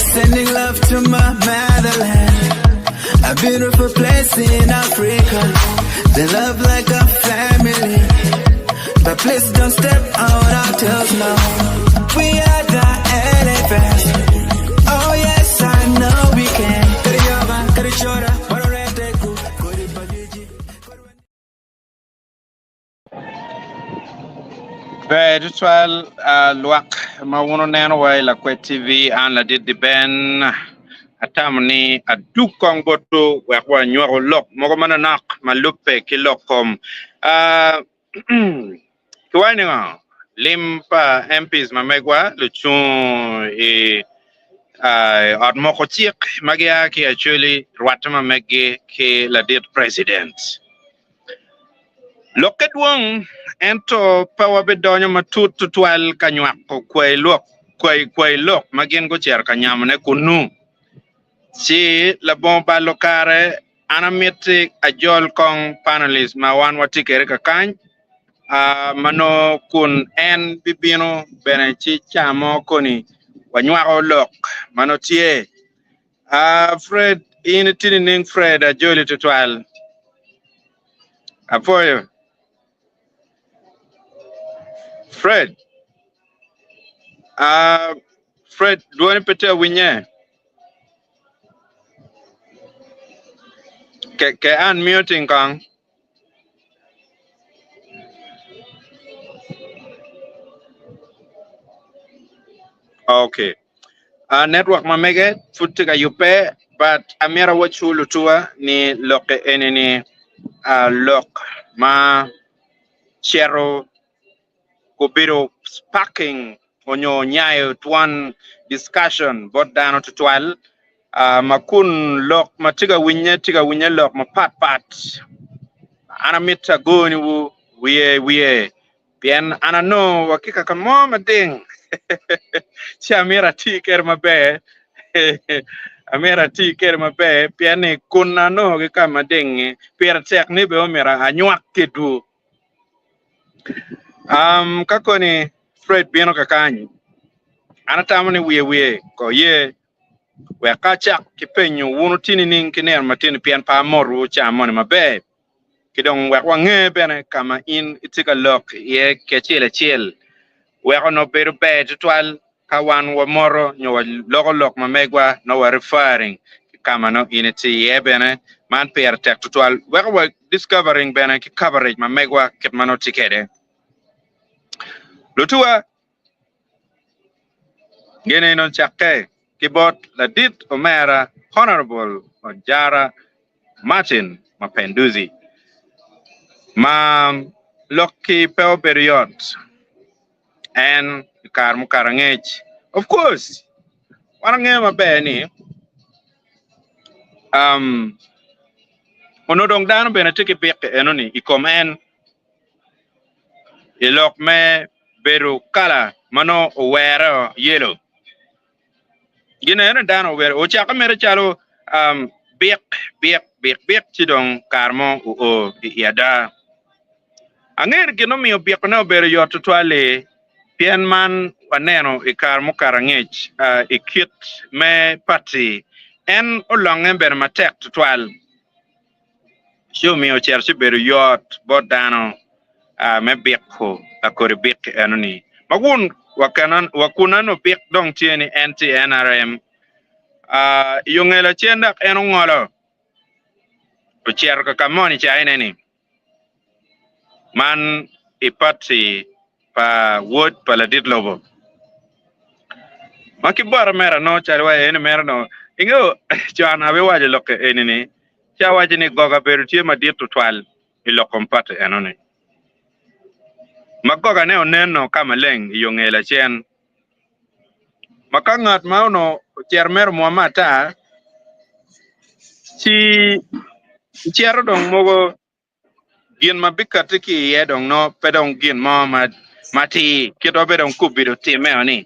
Sending love to my motherland, a beautiful place in Africa. They love like a family, but please don't step on our toes now. We are the elephants. Oh yes, I know we can. Kariyoba, karichora, warareteku, kuribagiji. Ber tutwal lwak ma wun wuneno wa i Lakwed TV, an ladit Diben atamo ni adug kong botwu wek wanywako lok mogo manonok ma lubbe ki lok kom kiwaco ningo lim pa MPs ma megwa lucung i ot moko cik ma gia ki Acholi rwatte ma meggi ki ladit president. Lokke dwong, ento pe wabidonyo matut tutwal ka nywako kwai lok ma gin gucito ka nyamone kunnu. Ci labongo balo kare, an amiti ajol kong panelist ma wan watye kwede kakany, ma nongo kun en bibino bene ci ca mo koni wanywako lok ma nongo tye. Fred, in itye nining Fred? Ajoli tutwal. Apwoyo. Fred. Uh, Fred, dwoni pe tye awinye. Ke, ke an muting kong. Okay. Uh, network ma mege pud tye ka yubbe but amyero awacwu lutuwa ni lokke eni ni uh, lok ma cito gubedo sparking onyo nyayo twon discussion bot dano tutwal uh, ma kun lok ma tye ka winye tye ka winye lok mapat pat an amito agoniwu wiye wiye pien an anongo wa ki kaka mo mading ci amito ati kede maber amito ati kede maber pien ni kun anongo ki ka mading-ngi pire tek ni bene omyero anywak kedwu. Um, ka koni Fred bino kakany, an atamo ni wiye wiye ko ye wek ka acak ki penyo wun wuti nining ki nino matini pien pe amotowu ca moni maber. Ki dong wek wange bene ka ma in itye ka lok iye ki acel acel wek onongo bedo ber tutwal ka wan wamoto nyo waloko lok ma megwa nongo wa referring ki ka ma nongo in itye iye bene. Man pire tek tutwal weko wa discovering bene ki coverage ma megwa kit ma nongo tye kwede. Lutuwa gin eni ocakke ki bot ladit omera Honourable Ojara Martin Mapenduzi ma lokki pe obedo yot en i kare mukato angec. Of course, wan wangeyo maber ni um, onongo dong dano bene tye ki bik enoni i kom en i lok me bedo kala ma nongo owero yelo. Gin eno dano owero ocakke mere calo um, bik bik bik bik ci dong kare mo oo i ada. Angeyo ni gin omiyo bikone obedo yot tutwal-li pien man waneno i kare mukato angec i kit me pati en olonge bene matek tutwal ci omiyo ocito ci bedo yot bot dano me biko lakodi bik enoni ma kun wa kun bik dong tye ni en tye i NRM i yo nge lacen dok en ongolo ocito ka ka moni ca ene-ni. Man i pati pa wod pa ladit lobo. Ma ki bote mere anongo calo wa eni mere onongo ingeyo con abiwaco lok eni ni ci awaco ni goga bedo tye madit tutwal i lok kom pati eno ni. Ma goga ne oneno ka maleng i yo nge lacen. Ma ka ngat ma onongo ocito mere omwomme ata, ci icito dong mogo gin ma bikatti ki iye dong nongo pe dong gin mo matir kit ma bene dong kobedo timmeo ni.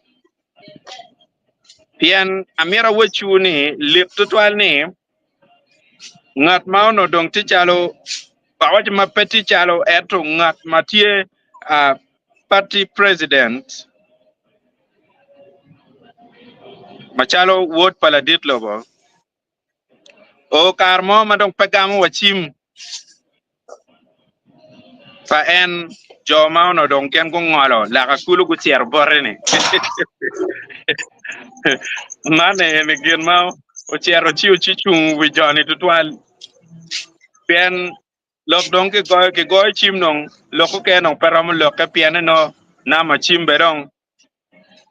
Pien amito awacciwu ni lit tutwal ni. Ngat ma onongo dong tye calo, awaco ma pe tye calo ento ngat ma tye party president macalo wod pa ladit lobo oo kare mo ma dong pe gamo wa cim pa en jo ma onongo dong gin gungolo laka kulu gucito bote-ni. Man eni gin ma ocito ci ocicung wi jo-ni tutwal pien lok dong kigoyo kigoyo cim dong lok okene dong pe romo lokke pien nongo namba cim bene dong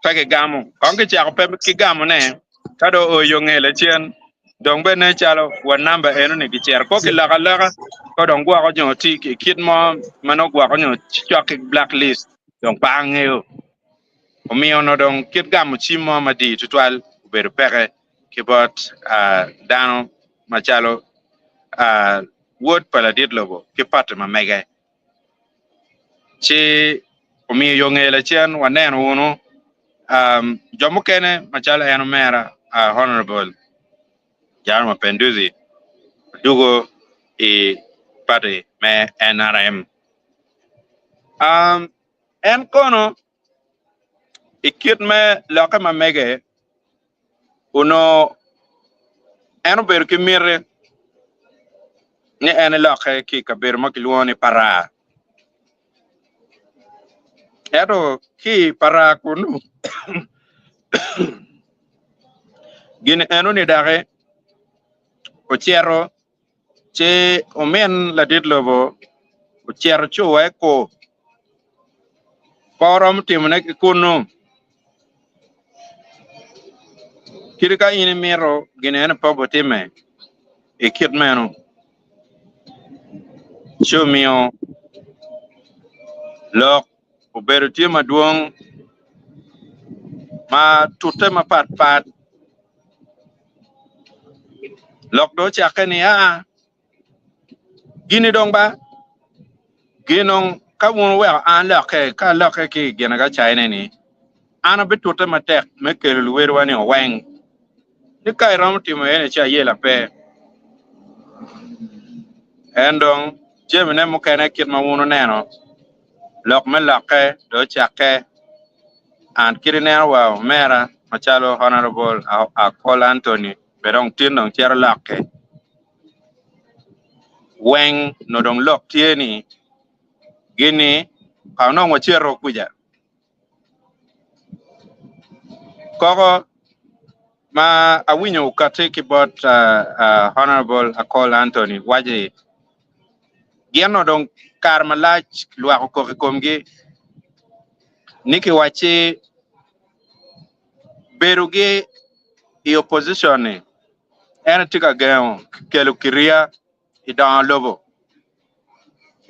pe kigamo. Kong kicako pe ki gamone, ka dong oo yo nge lacen, dong bene nen calo wa namba eno-ni kicito ko kiloko aloka, ka dong gwoko nyo tye i kit mo ma nongo gwoko nyo cok ki black list, dong pe angeyo. Omiyo onongo dong kit gamo cim mo madit tutwal obedo peke ki bot dano macalo wod pa ladit lobo ki pati ma mege. Ci omiyo yo ngeye lacen waneno wunu jo mukene macalo en omera Honourable Jaro Mapenduzi odwogo i pati me NRM. En kono i kit me lokke ma mege onongo en obedo ki miti ni en elokke ki i kabedo ma kilwongo ni Paraa. Ento ki i Paraa kunu gin enoni doki ocito Ci omin ladit lobo ocito ci oweko pe oromo timone ki kunnu. Kadi ka in imito gin eno pe obitimme i kit meno. Ci omiyo lok obedo tye madwong ma tute mapatpat. Lok dong ocakke ni, Aa, gini dong ba, gin dong ka wun wuweko an alokke, ka alokke ki i ginakacayine-ni, an abitute matek me kelo luwedwa-ni oweng, ni ka iromo timo eni ci ayela pe. En dong jamine mukene kit ma wun wuneno, lok me lokke dong ocakke. And kit ineno wa omera macalo Honourable Akol Anthony be dong tin dong cito lokke weng no dong lok tye ni gini ka onongo wacito kuca koko ma awinyo okati ki bot Honourable Akol Anthony waci gin no dong kare malac lwak okok i komgi ni kiwacci bedogi i opposition-ni en tye ka gengo kelo kiriya i dongo lobo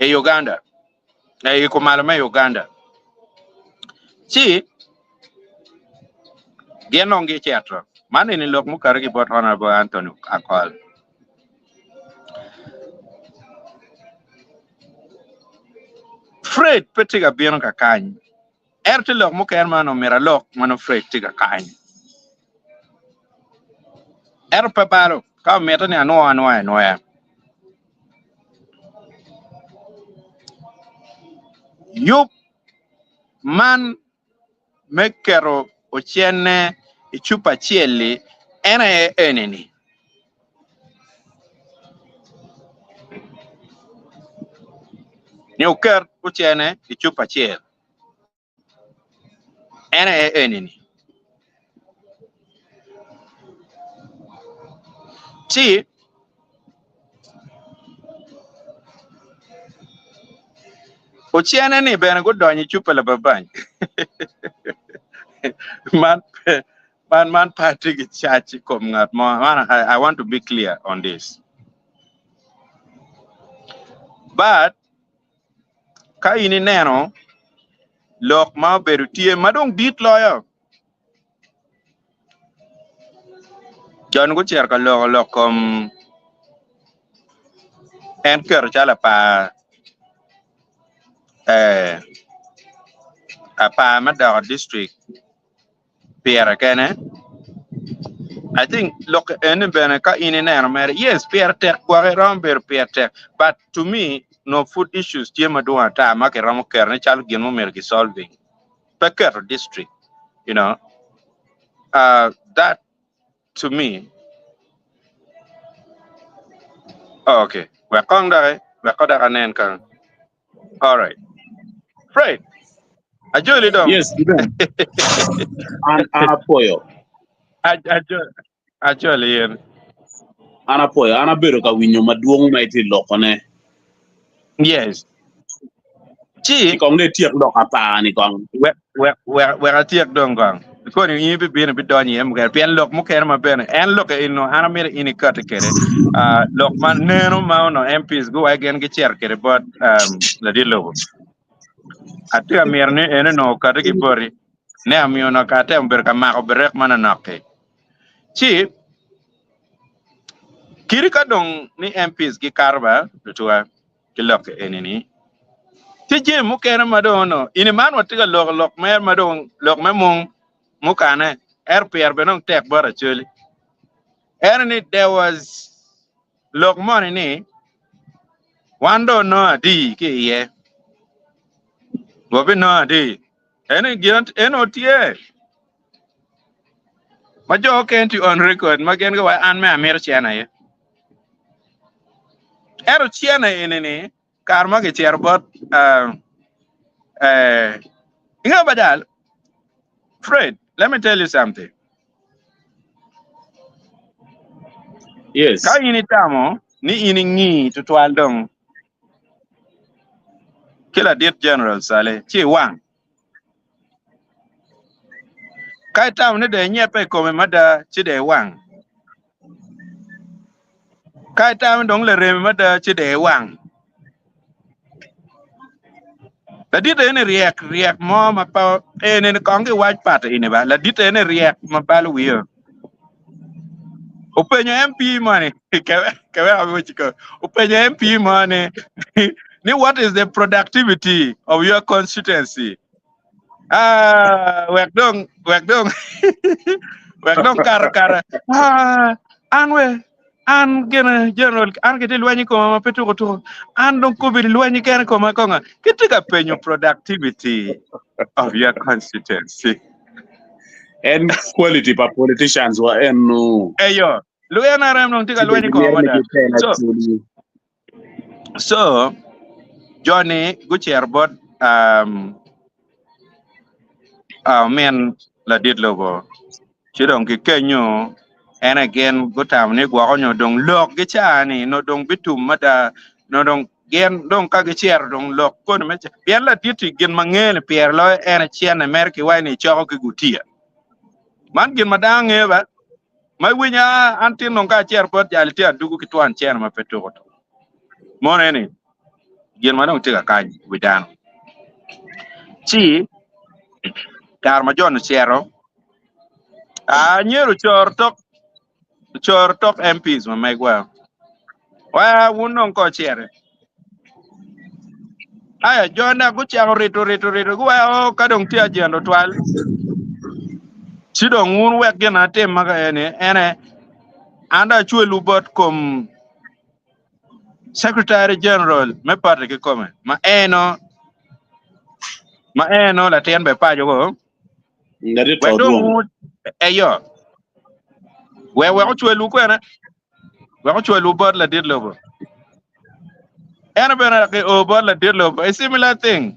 i Uganda i kumalo me Uganda ci gin dong gicito man eni lok mukati ki bot Honorable Anthony Akol. Fred pe tye ka bino kakany. Ento tye lok mukene ma onongo myero alok ma nongo Fred tye kakany. Ento pe balo ka omite ni anwo anwoya anwoya. Yub man me keto ocenne i cupa acel-li en aye eni-ni. Ni wuket ocene i cupa acel, en aye eni-ni. Ci Ocene-ni bene gudonyo i cupa lababany. Man pe, man, man pe atye ki cac i kom ngat mo. Man, I, I want to be clear on this. But ka in ineno lok ma obedo tye ma dong dit loyo, Jo-ni gucito ka loko lok kom en keto calo apar apar me doko dictrik pire kene. I think lok eni bene ka in ineno mere, yes, pire tek gwok iromo bedo pire tek, but to me no food issues tye madwong ata ma kiromo ketone calo gin mumito ki solving. Pe keto district, you know. That to me. Oh, okay. Wek kong doki, wek ko dok anen kong. All right. Fred, ajoli dong. Yes, Gideon. An an apoyo. Ajoli in. An apoyo. An abedo ka winyo madwong ma itye lokone. Yes. Ci kong ne tyek lok apar ni kong. Wek wek wek wek atyek dong kong. Koni in ibibino ibidonyo iye mukene pien lok mukene ma bene en lok eno an amito in ikati kwede uh, lok ma neno ma ono MPs guwaco gin gicito kwede bot um, ladit lobo. Atye ka mito ni en onongo okati ki boti ne amiyo onongo ka atemo bedo ka mako berek manonok-ki. Ci kadi ka dong ni MPs gikato ba lutuwa ki lok eni-ni, tye jami mukene ma dong onongo ini man watye ka loko lok mer ma dong lok me mung mukane ento pire bene dong tek bot Acholi. Ento ni there was lok moni ni wan dong onongo adi ki iye, wabinongo adi. Eno gin eno tye ma jo okene tye on record ma gin giwaco an me amito cene aye. Ento cene eni ni kare ma kicito bot uh, eh, ingeyo badal Fred, let me tell you something. Yes. Ka in itamo ni in ingi tutwal dong ki ladit General Saleh ci iwang. Ka itamo ni dong inyepe i kome mada ci dong iwang. Ka itamo ni dong laremi mada ci dong iwang. Ladit eni ryek ryek mo ma pe eni kong giwac pat eni ba ladit eni ryek ma balo wiyo. Openyo MP moni openyo MP moni ni what is the productivity of your constituency? Ah, wek dong wek dong wek dong kara kara. Ah, an we an gene general an kitye lweny i koma ma pe tuko tuko an dong kobedi lweny kene koma konga kitye ka penyo productivity of your constituency. En quality pa politicians wa eno. Eyo, lu NRM dong tye ka lweny i koma mada. So, so joni gucito bot um, uh, min ladit lobo ci dong kikenyo en aye gin gutamo ni gwoko nyo dong lok gica ni no dong bitum mada no dong Gin dong ka gicito dong lok koni me pien ladit-ti gin ma ngene pire loyo en cene mere ki waci ni icoko ki gutiya. Man gin ma dano ngeyo ba ma iwinyo a an tin dong ka acito bot jali tye adugu ki twon cene ma pe tuko tuko. Mono eni gin ma dong tye ka kany i wi dano. Ci kare ma Jon ocito a nyero coro tok Coro tok MPs ma megwa. Wa wun dong ko cere. Aya jona gucako rito rito rito guwa o ka dong tye ajendo twal. Ci dong wun wek gin atim ma ka eni ene an dong acwelu bot kom Secretary General me party kikome ma eno ma eno latin be paco ko. Ngati Wek to dong dwong. wun eyo. Wek wek ocwelwu kwene. Wek ocwelwu bot ladit lobo. En bene dok o bot ladit lobo. A similar thing.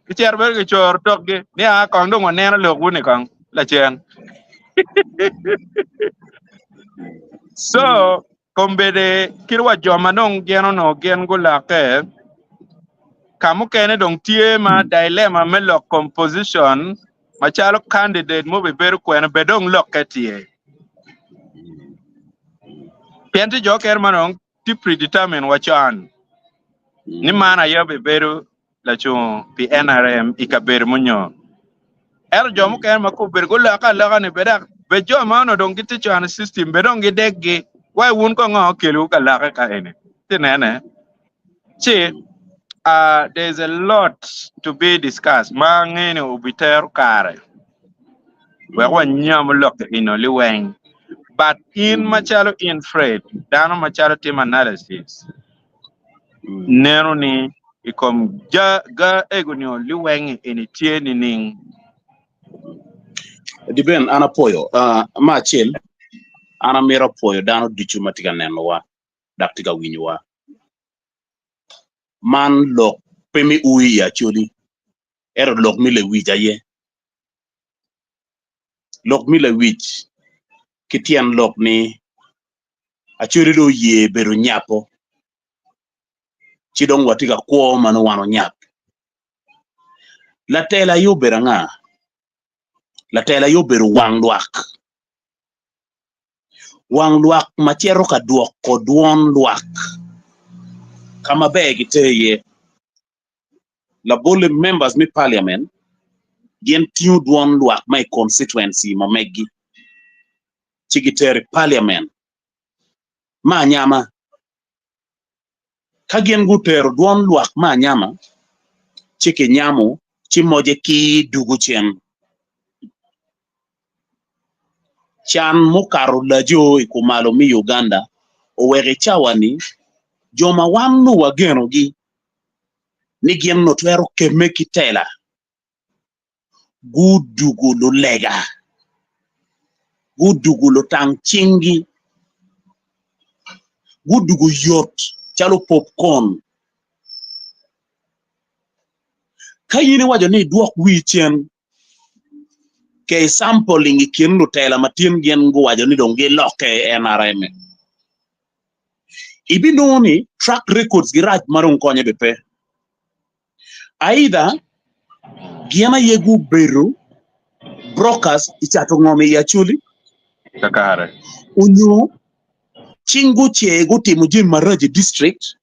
Gicito bene gicoro tokgi ni a kong dong waneno lokwu ni kong lacen. So Kombeddi kit wa jo ma dong gin onongo gin gulokke, ka mukene dong tye ma dilemma me lok composition macalo candidate mubibedo kwene bed dong lokke tye. Pien tye jo okene ma dong tye predetermined wa con ni man aye obibedo lacungo pi NRM i kabedo munyo. Ento jo mukene ma kobedo gulokke aloka ni bed dok bed jo ma onongo dong gitye cono system bed dong gideggi wai wun kong ngo okelwu ka lokke ka eni. Ti nene. Ci uh, there is a lot to be discussed ma angeyo ni obitero kare wek wanyam lok eno liweng. But in macalo in Fred, dano macalo timo analysis, neno ni i kom ja ga ego nio liweng eni tye nining? Diben, an apwoyo. Uh, ma acel, an amito apwoyo dano ducu ma tye ka nenowa dok tye ka winyowa. Man lok pe me ui i Acholi, ento lok me lewic aye. Lok me lewic ki tyen lok ni Acholi dong oye bedo nyapo, ci dong watye ka kwo ma nongo wan onyap. Latela aye obedo anga? Latela aye obedo wang lwak. Wang lwak ma cito ka dwoko dwon lwak ka maber gitye iye. Labolle members me parliament gin tingo dwon lwak ma i constituency ma meggi ci gitero i parliament ma anyama. Ka gin gutero dwon lwak me anyama, ci kinyamo ci moje kir dugo cen. Can mukato laco i kumalo me Uganda oweko i cawa-ni jo ma wan nongo wagenogi ni gin onongo twero kemme ki tela gudugo lulega, gudugo lutang cinggi, gudugo yot calo popcorn. Ka in iwaco ni idwok wii cen, ke i sampling i kin lutela ma tin gin guwaco ni dong gilokke i NRM, ibinongo ni track records gi rac ma dong konye bene pe. Either gin aye gubedo brokers i cato ngom i Acholi, Kakare. onyo cing gucer gutimo jami maraco i district,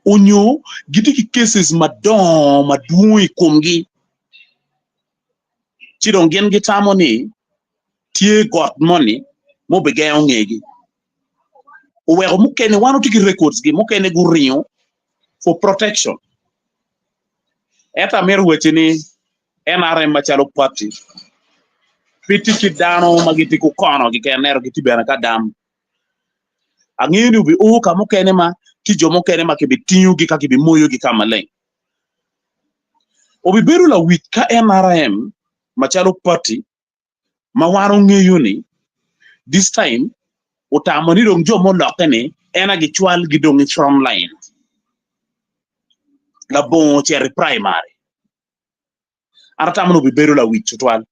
onyo gitye ki cases madongo madwong i komgi ci dong gin gitamo ni tye got moni ma obigengo ngegi. Oweko mukene wan watye ki records gi mukene guringo for protection. Ento amito wacci ni NRM macalo party pe tye ki dano ma gitye ki okono keken ento gitye bene ka dam. Angeyo ni obi o ka mukene ma tye jo mukene ma kibitingogi ka kibimoyogi ka maleng. Obibedo lawic ka NRM macalo party ma wan ongeyo ni this time otamo ni dong jo mulokke ni en aye gicwal gi dong i front line labongo ocito i primary. An atamo ni obibedo lawic tutwal.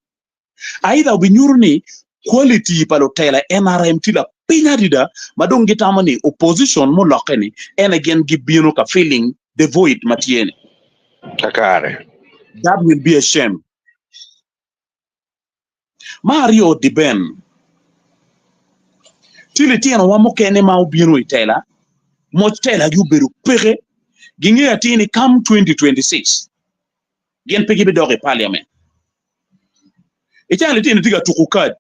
Either obinyuto ni quality pa lutela i NRM tye lapiny adada ma dong gitamo ni opposition mulokke ni en aye gin gibino ka filling the void ma tye ni. Kakare. That will be a shame. Me aryo diben, tye litinowa mukene ma obino i tela, moc telagi obedo peke, gingeyo atir ni come 2026 gin pe gibidok i parliament. I cawa litino tye ka tuko kad,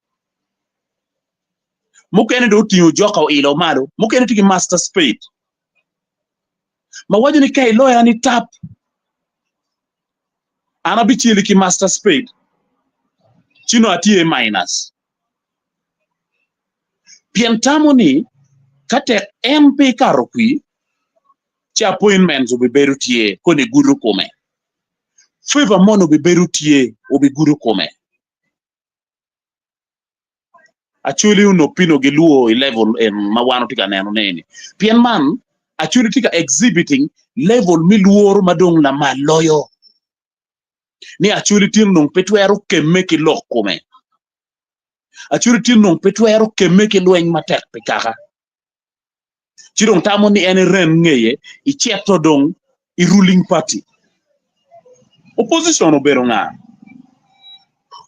mukene dong otingo joka oilo malo, mukene tye ki master spade ma waco ni ka iloya ni tap An abiceli ki master spade ci nongo atye minus. Pien tamo ni ka tek en pe ikato kwi ci appointments obibedo tye koni gudo kome. Favor moni obibedo tye obigudo kome. Acholi onongo pino gilwor i level en ma wan watye ka neno ne ni. Pien man Acholi tye ka exhibiting level me lworo ma dong lamal loyo. Ni Acholi tin onongo pe twero kemme ki lok kome. Acholi tin onongo pe twero kemme ki lweny matek pi kaka. Ci dong tamo ni en eren ngeye icito dong i ruling party. Opposition obedo nga?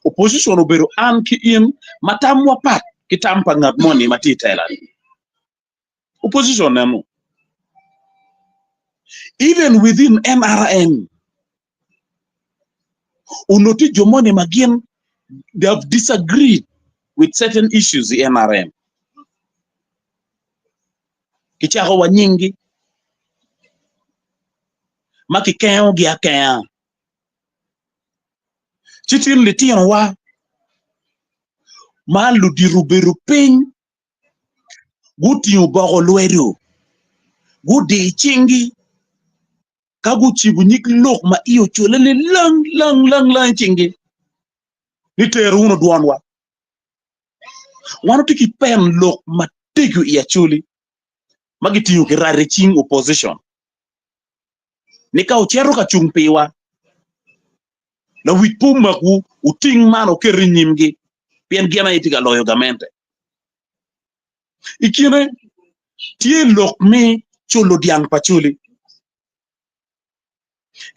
Opposition obedo an ki in ma tamwa pat ki tam pa ngat moni ma tye i tela ni. Opposition eno. Even within NRM, onongo tye jo moni ma gin they have disagreed with certain issues i NRM. Kicako wa nyinggi ma kikengogi akenga. Ci tin litinowa. Ma ludito obedo piny, gutingo boko lwedo, gudir cinggi, ka gucibo nyig lok ma iye oculle ni lang lang lang lang i cinggi, ni ter wunu dwonwa. Wan watye ki pen lok matego i Acholi ma gitingo ki rado i cing opposition ni ka wucito ka cung piwa, lawic pe omakwu, wuting man wuket i nyimgi pien gin aye tye ka loyo gamente. I kine tye lok me culo dyang pa Acholi.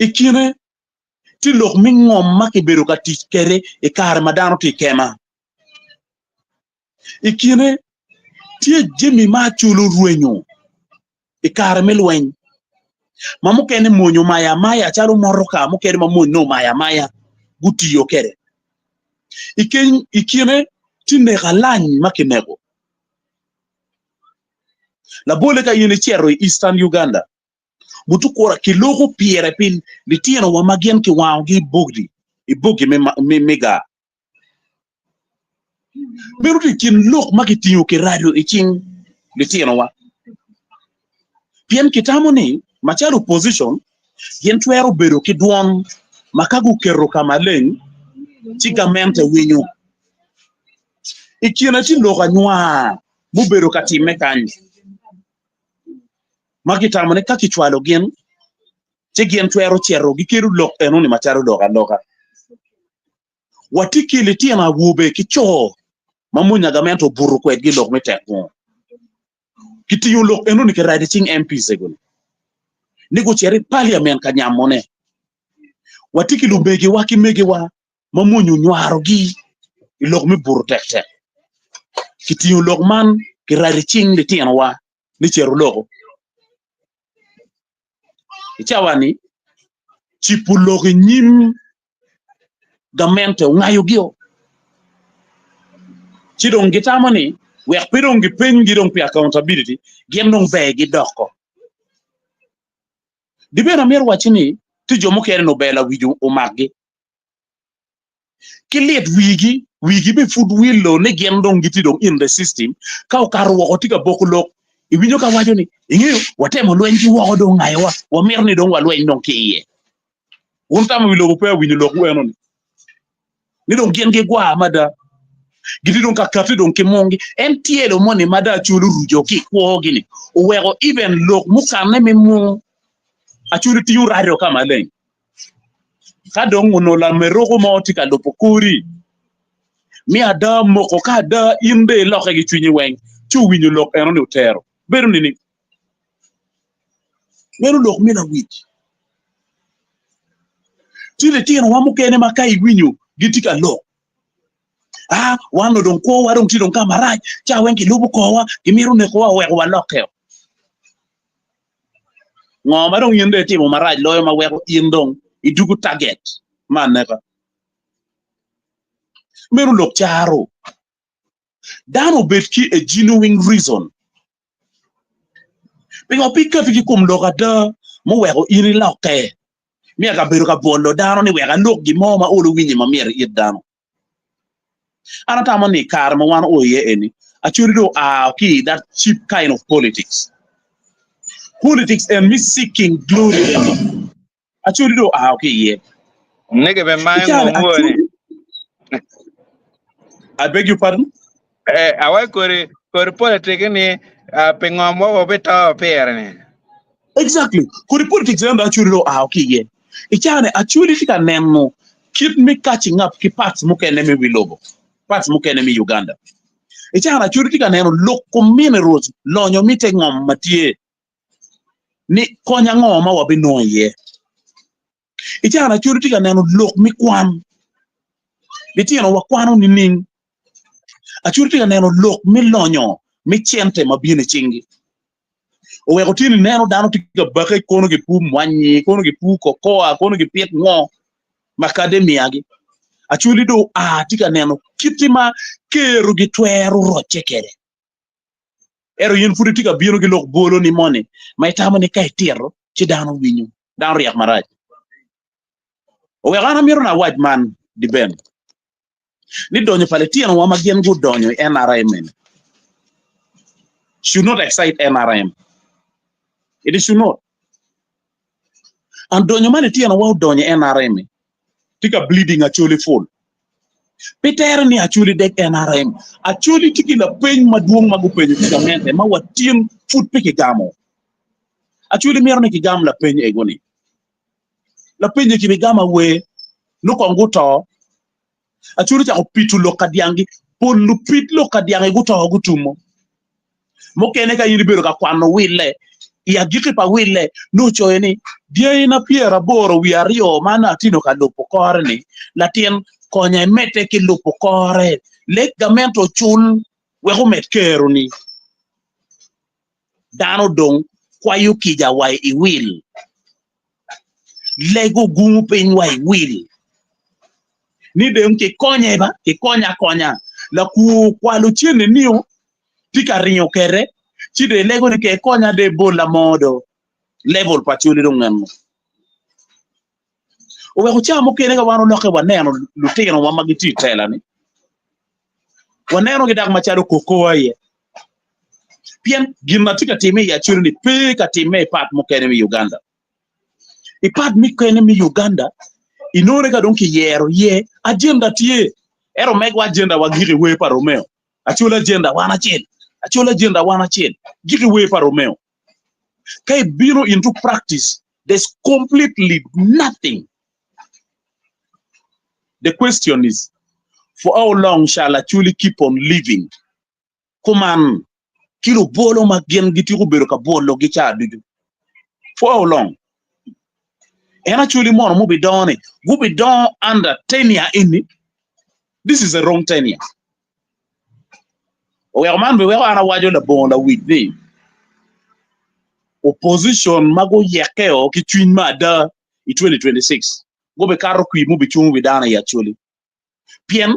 I kine tye lok me ngom ma kibedo ka tic kwede i kare ma dano tye i kema. I kine tye jami ma Acholi orwenyo i kare me lweny ma mukene mony omayo amaya calo motoka mukene ma mony nongo omayo amaya gutiyo kwede. I kine tye neko alany ma kineko. Labolle ka in icito i Eastern Uganda, mutukura kiloko pire pi litinowa ma gin kiwangogi i bogi me gar. Meno tye i kin lok ma kitingo kiraco i cing litinowa. Pien kitamo ni macalo opposition gin twero bedo ki dwon ma ka guketo ka maleng ci gamente winyo. I kine tye lok anywar mubedo ka timme kany ma kitamo ni ka kicwalo gin ci gin twero cito giketo lok enoni macalo lok aloka. Watye ki litino awobe ki co ma mony agamente obuto kwedgi i lok me tek ngo. Kitingo lok enoni kiraco i cing MPs ego-ni ni gucit i paliament ka nyamone. Watye ki lumegiwa ki megiwa ma mony onywarogi i lok me buto tektek. Kitingo lok man kiraco i cing litinowa ni cito loko. I cawa-ni, cibo lok i nyim gamente ongayogi-o, ci dong gitamo ni wek pe dong gipenygi dong pi accountability, gin dong ber gidoko. Di bene amito wacci ni tye jo mukene ni ober lawic omakgi ki lit wigi, wigi be pud wilo ni gin dong gitye dong in the system, ka okato woko tye ka boko lok, iwinyo ka waco ni ingeyo watemo lweny ki woko dong ongayowa, wamito ni dong walweny dong ki iye. Wun tamo wi lobo pe awinyo lokwu enoni ni dong gin gigwar mada, gitye dong ka kati dong ki mungi. En tyelo moni ma dong Acholi oruco ki i kwogi-ni oweko even lok mukane me mung Acholi tingo radio ka maleng. Ka dong onongo lameroko mo tye ka lubo kori, mi ada moko ka ada in dong ilokke ki cwinyi weng ci owinyo lok enoni otero bedo nining? Meno lok me lawic. Tye litinowa mukene ma ka iwinyo gitye ka lok, ah, wan dong kwowa dong tye dong ka marac, ca weng gilubo korwa, gimito nekowa oweko walokkeo. Ngo ma dong in dong itimo marac loyo ma weko in dong idwogo target me aneka? Meno lok caro. Dano obed ki a genuine reason. Pingo pe ikati ki kom lok ada muweko in ilokke? Miyo kabedo ka bwolo dano ni wek alok gin mo ma olo winye ma myero it dano. An atamo ni kare ma wan oo iye eni, actually dong oa ki i that cheap kind of politics. Politics en me seeking glory eni, actually dong oa ki iye. Nige be I mayo caa-ni ngom woni. actually, I beg your pardon? Eh, awa kori kori politik ni ah, pi ngom wa wabito pire ni. Exactly. Kodi politics eno dong actually dong oa ki iye. I caa-ni actually tye ka neno kit me catching up ki parts mukene me wi lobo, parts mukene me Uganda. I caa-ni actually tye ka neno loko minerals, lonyo me te ngom ma tye ni kony ango ma wabinongo iye. I caa-ni Acholi tye ka neno lok me kwan. Litino wakwano nining? Acholi tye ka neno lok me lonyo me cente ma bino i cinggi. Oweko tye ni neno dano tye ka bake kono gipur mwanyi, kono gipur kokoa, kono gipit ngo macadamia-gi. Acholi dong oa tye ka neno kiti ma kerogi twero rocce kwede. Ento in pud itye ka bino ki lok bwoloni moni ma itamo ni ka itito ci dano winyo. Dano ryek marac. Oweko an amito ni awac man di Ben. Ni donyo pa litinowa ma gin gudonyo i NRM eni should not excite NRM. It should not. And donyo ma litinowa odonyo i NRM ni tye ka bleeding Acholi full. Pe tere ni Acholi deg NRM. Acholi tye ki lapeny madwong ma gupenyo ki gamente ma wa tin pud pe kigamo. Acholi mito ni kigam lapeny ego ni. Lapenye kibigamo awer nongo kong guto. Acholi ocako pito lok ka dyanggi. Pol lupit lok ka dyangi guto gutumo. Mukene ka in ibedo ka kwano wille, i agikki pa wille nongo ocoyo ni, Dyangina pyeraboro wiye aryo ma nongo atino ka lubo kore-ni, latin konya imedde ki lubo kore. Lek gamente ocul wek omed keroni. Dano dong kwayo kica wa i wil. Lego gungu piny wa i wil. Ni dong kikonye ba, kikonye akonya. Lakwo okwalo cente nio, tye ka ringo kwede, ci dong ilego ni ke konya dong ibolla mo do. Level pa coli dong eno. Oweko ca mukene ka wan olokke waneno lutinowa ma gitye i tela-ni, wanenogi dok macalo kokowa iye. Pien gin ma tye ka timme i Acholi-ni pe ka timme i pat mukene me Uganda. I pat mukene me Uganda, inongo ka dong kiyero iye, agenda tye. Ento megwa agenda wa gik i wer pa Romeo. Acholi agenda wan acel, Acholi agenda wan acel, gik i wer pa Romeo. Ka ibino into practice, there's completely nothing. The question is, for how long shall Acholi keep on living? Kuman ki lubwolo ma gin gitiko bedo ka bwologi ca ducu. For how long? En Acholi mono mubidongo ni gubidongo under tenure eni? This is a wrong tenure. Oweko man biweko an awaco labongo lawic ni opposition ma guyekkeo ki cwiny me ada i 2026 gubikato kwir mubicungo wi dano i Acholi. Pien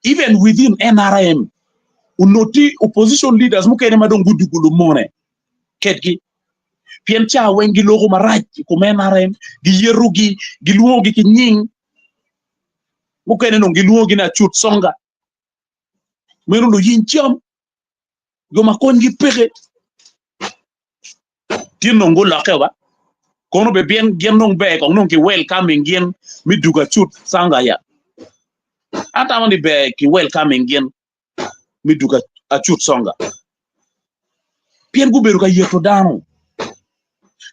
even within NRM onongo tye opposition leaders mukene ma dong gudugo lumone kedgi pien ca weng giloko marac i kom NRM, giyetogi, gilwongogi ki nying mukene dong gilwongogi ni acut songa. Meno luyiny cam, jo ma konygi peke. Tin dong gulokke wa. Kono be bien gin dong ber kong dong ki welcoming gin me dugo acut sanga ya. Atamo ni ber ki welcoming gin me dugo acut songa. Pien gubedo ka yeto dano.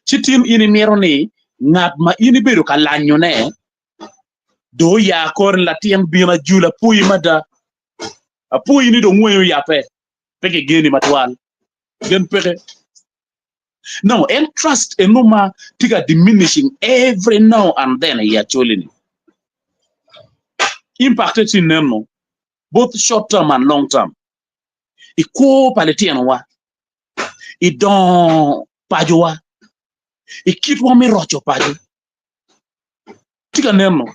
Ci tin in imito ni ngat ma in ibedo ka lanyone do oya kore ni latin bin ajula apwoyi mada. Apwoyi ni dong wangi oyabbe pe kigeni matwal. Gen peke. No, en trust eno ma tye ka diminishing every now and then i Acholi ni. Impact tye neno both short term and long term. I kwo pa litinowa, i dongo pacowa, i kitwa me roco paco. Tye ka neno.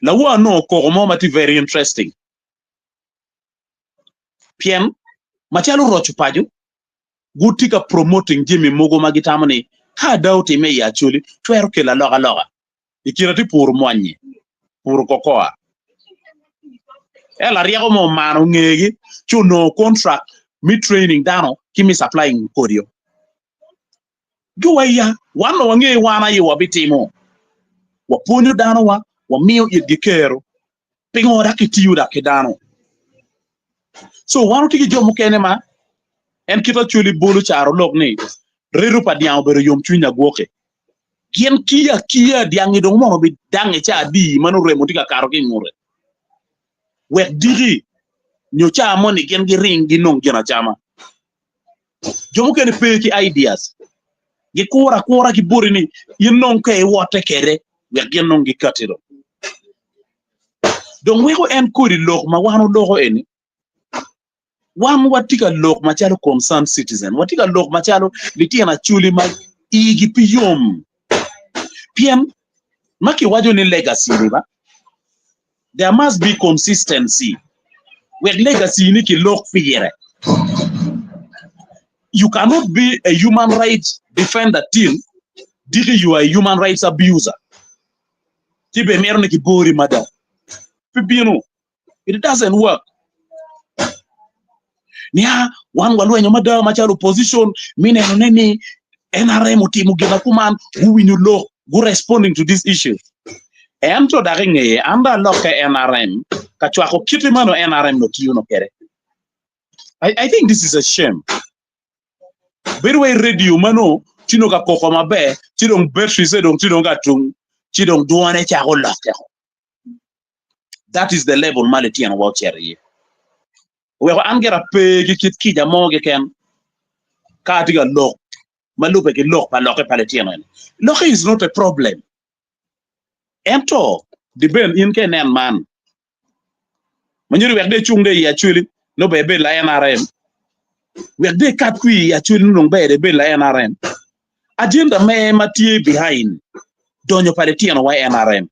Lawa onongo koko mo ma tye very interesting. Pien macalo roco paco, gutye ka promoting jami mogo ma gitamo ni ka ada otimme i Acholi twero kelo alokaloka. I kine tye puro mwanyi, puro kokoa. Ento laryeko mo omano ngegi ci onongo contract me training dano ki me supplying kodi. Giwa ya, wan dong wange wan aye wabitimo. Wapwonyo danowa, wamiyo itgi kero. Pingo dok kitiyo dok ki dano? So wan watye ki jo mukene ma en kit Acholi bolo caro lok ni redo pa dyang obedo yomcwiny agwoke. Gin kiyo akiya dyangi dong mono bidange ca adi ma nongo remo tye ka kato ki i ngute. Wek diki nyo ca moni gin giring ginong gin acama. Jo mukene pe ki ideas. Gikuro akura ki boti ni in nong ka iwotte kede wek gin nong gikati dong. Dong weko en kodi lok ma wan oloko eni, wan watye ka lok macalo concerned citizen, watye ka lok macalo litino acholi ma igi pe yom. Pien ma kiwaco ni legacy ni ba, there must be consistency wek legacy ni kilok pire. You cannot be a human rights defender till diki you are a human rights abuser. Ci be mito ni kibori mada. Pe bino. It doesn't work. Nia wan walwenyo mada macalo opposition mi neno ne ni NRM otimo gin akuman guwinyo lok gu responding to this issue. Ento dok i ngeye an dong alokke NRM ka cwako kite ma nongo NRM nongo tiyo nongo kwede. I, I think this is a shame. Bedo wai radio ma nongo tye nongo ka koko maber ci dong batteries dong tye dong ka tum ci dong dwone cako lokke. That is the level ma litino wa ocito iye. Oweko an gira pe ki kit kica mo keken ka atye ka lok ma lube ki lok pa lokke pa litino eni. Lokke is not a problem. Ento diben in ka inen man ma nyuto wek de icung de i Acholi nongo ber ibed la NRM, wek de ikat kwi i Acholi nongo dong ber ibed la NRM. Agenda me ma tye behind donyo pa litino wa i NRM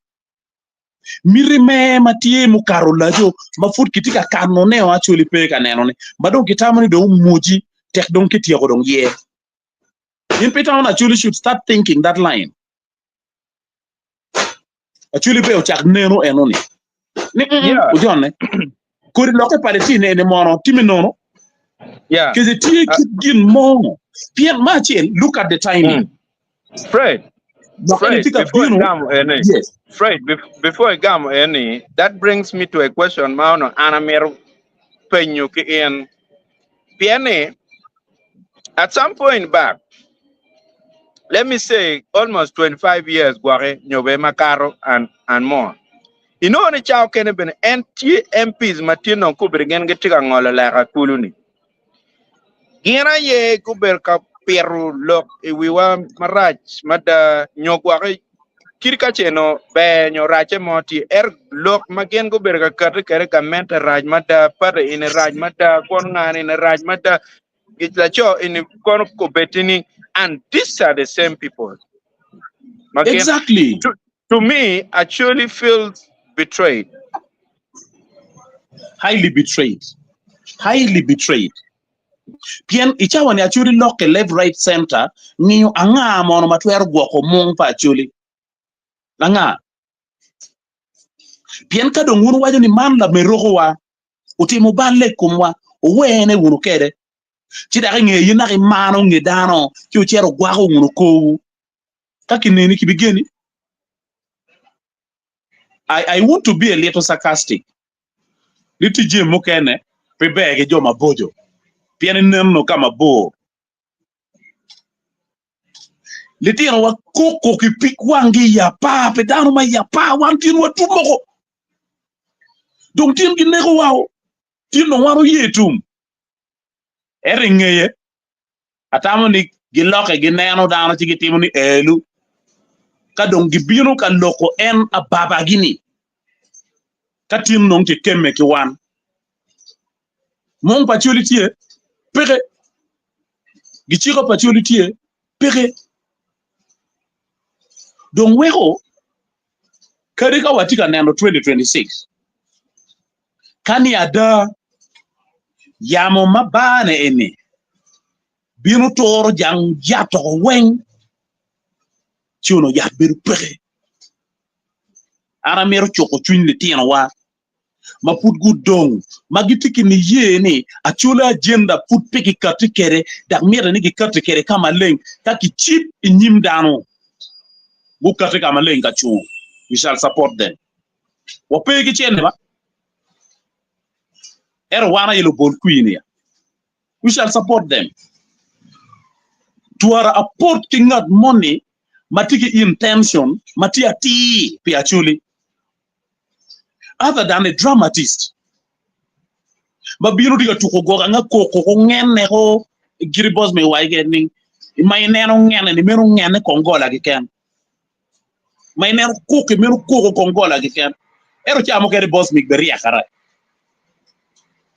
Miti me ma tye mukato olaco ma pud kitye ka kanone o actually pe ka nenone ma dong kitamo ni dong omwoci tek dong kityeko dong ye. In pe itamo ni actually should start thinking that line. Actually pe ocak neno enoni ni mm Yeah. ojone kodi lokke pa litine eni mono time nono Yeah. kece tye Uh, kit gin mo pien ma acel look at the timing mm. Fred, Lokke ni Fred, tye ka before bino igamo eni, yes Fred, before igamo eni, that brings me to a question ma onongo an amito penyo ki in. Pien ni, at some point back, let me say almost 25 years gwoki nyo bene makato and, and more. Inongo ni cawa okene bene en tye MPs ma tye nongo kubiri gin gitye ka ngolo leka kulu ni. Gin aye gubedo ka pito lok i wiwa marac mada nyo gwoki kadi ka ce nongo ber nyo racce mo tye ento lok ma gin gubedo ka kati kwede gamente rac mada pati eni rac mada kwon ngani eni rac mada laco eni kono obed ni and these are the same people ma gin exactly to, to me actually feels betrayed. Highly betrayed highly betrayed pien i cawa ni Acholi lokke left right center ngiyo anga mono ma twero gwoko mung pa Acholi anga pien ka dong wun wuwaco ni man lamerokowa otimo balle i komwa owene wunu kede ci dok i ngeye in dok imano nge dano ci wucito wugwako wunu korwu ka kineni kibigeni I, I want to be a little sarcastic ni tye jami mukene pe ber ki jo maboco pien ineno ka mabor. Litino wa koko ki pig wanggi i apar pi dano ma i apar wan tin watum moko. Dong tin gineko wa o, tin dong wan oye tum. Ento i ngeye, atamo ni gilokke gineno dano ci gitimo ni elu. Ka dong gibino ka loko en ababagi-ni, ka tin dong kikemme ki wan. Mung pa Acholi tye? Peke. Giciko pa Acholi tye? Peke. Dong weko kadi ka watye ka neno 2026, ka ni ada yamo ma bane eni bino turo jang yat oko weng, ci onongo yat bedo peke. An amito cuko cwiny litinowa ma pud gudong ma gitye ki niye ni Acholi agenda pud pe kikati kwede dok mitte ni gikati kwede ka maleng ka kicib i nyim dano gukati ka maleng ka cungo we shall support them. Wape ki cente ba ento wan aye lubol kwir niya we shall support them. Twara apot ki ngat moni ma tye ki intention ma tye atir pi Acholi other than a dramatist ma bino tye ka tuko goga nga koko ko ngene ko giri boss me wai ke ni ma ineno ngene ni meno ngene kongola keken ma ineno koko meno koko kongola keken ento ca mukene boss mig be ryek ara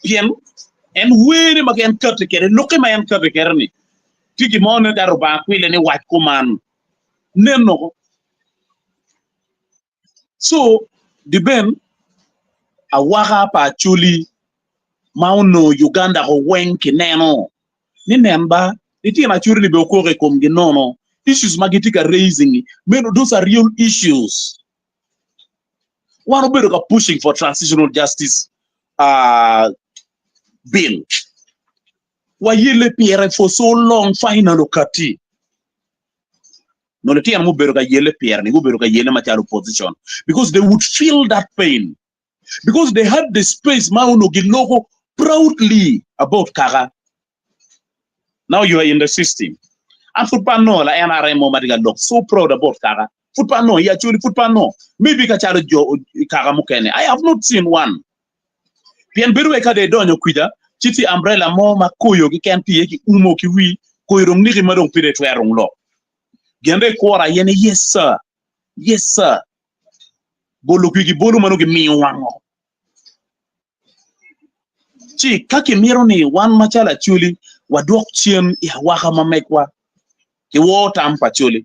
pien en wene ma en kati kede lukke ma en kati kede ni tye gin mo nen calo Rubanga kwile ni wac kuman neno So diben awaka pa Acholi ma onongo Uganda ko weng kineno ni nen ba litino Acholi ni be okok i komgi nono issues ma gitye ka raising ni meno those are real issues. Wan obedo ka pushing for transitional justice. uh, bill. Wayelle pire for so long final okati. No litino mubedo ka yelle pire ni gubedo ka yelle macalo opposition because they would feel that pain because they had the space ma onongo giloko proudly about kaka. Now you are in the system. An pud pe anongo la NRM mo ma tye ka lok so proud about kaka. Pud pe anongo i Acholi pud pe anongo. Maybe ka calo jo kaka mukene. I have not seen one. Pien bedo wai ka dong idonyo kwija ci tye umbrella mo ma koyo keken tye iye ki umo ki wi koyo dong niki ma dong pe dong itwero dong lok. Gin dong ikuro aye ni yes sir, yes sir. Bolo kwigi bolo ma nongo gimiyo wango. Ci ka kimito ni wan macalo Acholi wadwok cen i awaka ma megwa, kiwor tam pa Acholi.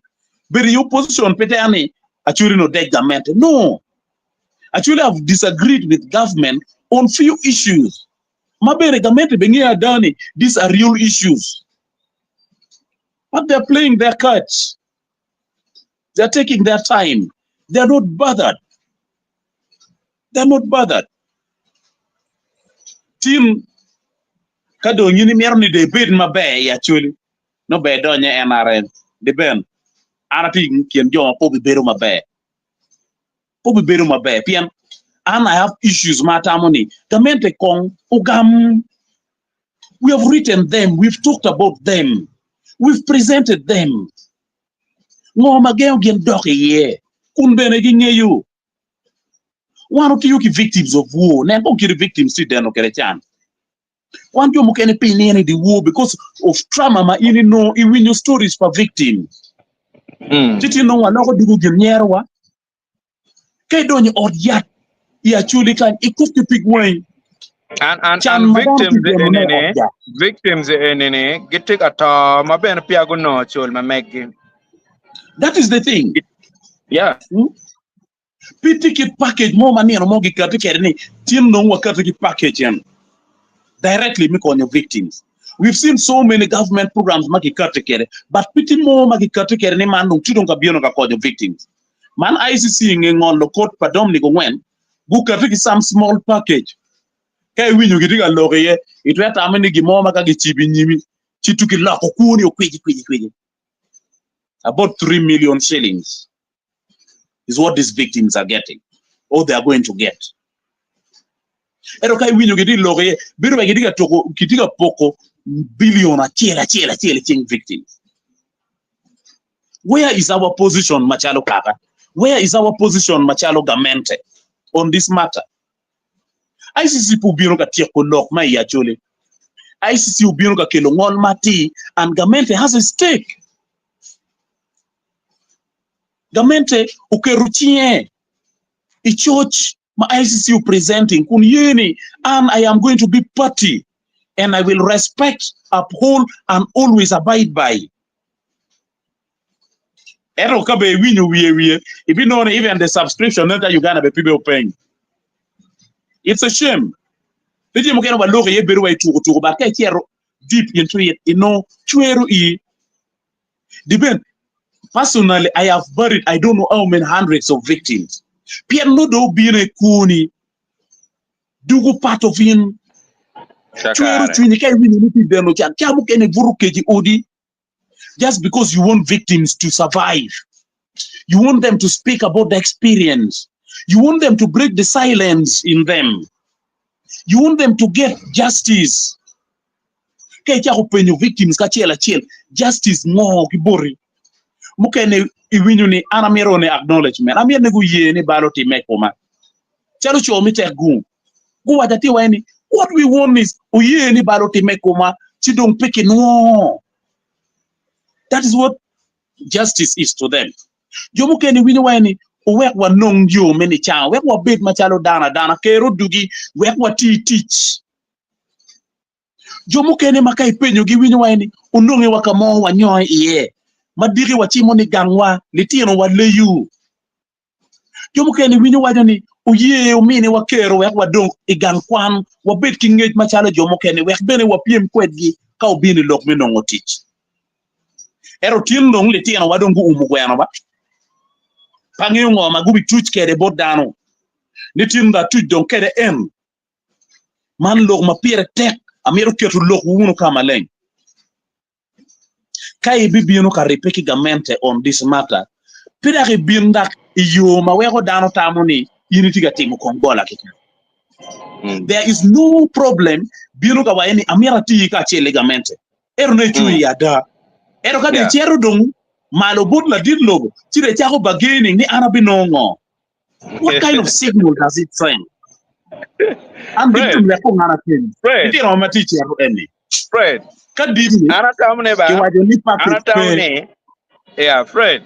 Bedo i opposition pe tere ni Acholi nongo dec gamente. No! Acholi have disagreed with government on few issues ma bene gamente bene ngeyo ada ni these are real issues. But they are playing their cards. They are taking their time. They are not bothered. They are not bothered. Tim ka dong in imito ni dong ibed maber i Acholi, nongo ber idonyo i NRM. Di ben, an atye i kin jo ma pe obibedo maber. Pe obibedo maber pien an I have issues ma atamo ni gamente kong ogam. We have written them, we've talked about them, we've presented them. Ngo ma gengo gin dok iye kun bene gingeyo? Wan otiyo ki victims of war. Nen kong kit victims tye deno kwede can. Wan jo mukene pe inino i dyewor because of trauma ma in inongo iwinyo stories pa victims. Ci tye nongo waloko dugo gin nyerowa. Ka idonyo i ot yat i Acholi kany ikok ki pig wangi. An an Can an ma dano victims tye deno eni i ni ot yat. victims eni ni gitye ka to ma bene peya gunongo cul ma meggi. That is the thing. Yeah. Hmm? Pe tye kit package mo ma nino mo gikati kwede ni tin dong wakati ki package en directly me konyo victims. We've seen so many government programs ma gikati kwede but pe tye mo ma gikati kwede ni man dong tye dong ka bino ka konyo victims. Man ICC i nge ngolo kot pa Dominic Ongwen gukati ki some small package. Ka iwinyo gitye ka lok iye, itwero tamo ni gin mo ma ka gicibo i nyimi ci tuki loko kwoni okwici kwici kwici. About 3 million shillings is what these victims are getting or they are going to get. Ento ka iwinyo gitye ka lok iye, bedo wai gitye ka tuko, gitye ka poko billion acel acel acel i cing victims. Where is our position macalo kaka? Where is our position macalo gamente on this matter? ICC pe obino ka tyeko lok ma i Acholi. ICC obino ka kelo ngol matir and gamente has a stake. Gamente oketo cinge i coc ma ICC o presenting kun ye ni an I am going to be party and I will respect, uphold and always abide by. Ento ka be iwinyo wiye wiye, ibinongo ni even the subscription nen calo Uganda be pe be openy. It's a shame. Tye jami mukene waloko iye bedo wa i tuko tuko but ka icito deep into it inongo cwero iyi. Depend. Personally, I have buried I don't know how many hundreds of victims. Pien nongo dong obino i kwoni, dugo part of in. Cwero Kakare. cwinyi ka iwinyo ni tye deno can. Ca mukene ibuto kec i odi just because you want victims to survive. You want them to speak about the experience. You want them to break the silence in them. You want them to get justice. Ka icako penyo victims kacel acel, justice ngo ki boti? Mukene iwinyo ni an amito ni acknowledgement. Amito ni guye ni bal otimme i koma. Calo co me tek gung. Guwaco atir wa ni what we want is oye ni bal otimme i koma ci dong pe kinwongo. That is what justice is to them. Jo mukene winyo wa ni owek wanong yo me nicango, wek wabed macalo dano adana, ker odugi, wek wati tic. Jo mukene ma ka ipenyogi winyo wa ni ononge wa ka mo wanyonge iye, ma diki wacimo ni gangwa, litino waleyu. Jo mukene winyo waco ni oye ominiwa kero wek wadong i gang kwan, wabed ki ngec macalo jo mukene wek bene wapyem kwedgi ka obino i lok me nongo tic. Ento tin dong litinowa dong guumo gweno ba. Pe angeyo ngo ma gubituc kwede bot dano ni tin dong atuc dong kwede en. Man lok ma pire tek, amito keto lokwu wunu ka maleng. Ka ibibino ka ribbe ki gamente on this matter, pe dok ibin dok i yo ma weko dano tamo ni in itye ka timo kong gola keken. There is no problem bino ka waco ni amito ati kacel ki gamente. Ento nongo icung i ada. Ento ka dong icito dong malo bot ladit lobo, ci dong icako bargaining ni an abinongo ngo. What kind of signal does it send? An Fred. gitum lek kong an ateni. Fred. Litino ma tye cito eni. Fred. Ka dit ni, An atamo ni ba. kiwaco ni An package atamo pe. ni. Yeah, Fred.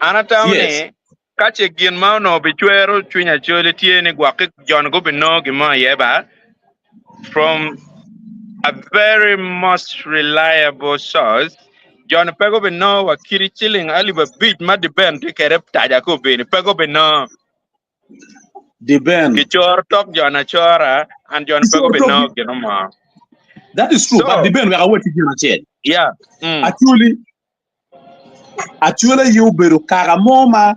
An atamo Yes. ni ka ce gin ma onongo bicwero cwiny Acholi tye ni gwokke jon gubinongo gin mo iye ba from a very most reliable source joni pe gubinongo wa kidi ciling alip abic ma diben tye kwede taja ki obini pe gubinongo Diben. Gicoro tok joni acora and joni pe Gicoro tok gubinongo gin mo. That is true, So, but diben wek awacci gin acel. Yeah. Actually, Acholi aye obedo kaka mo ma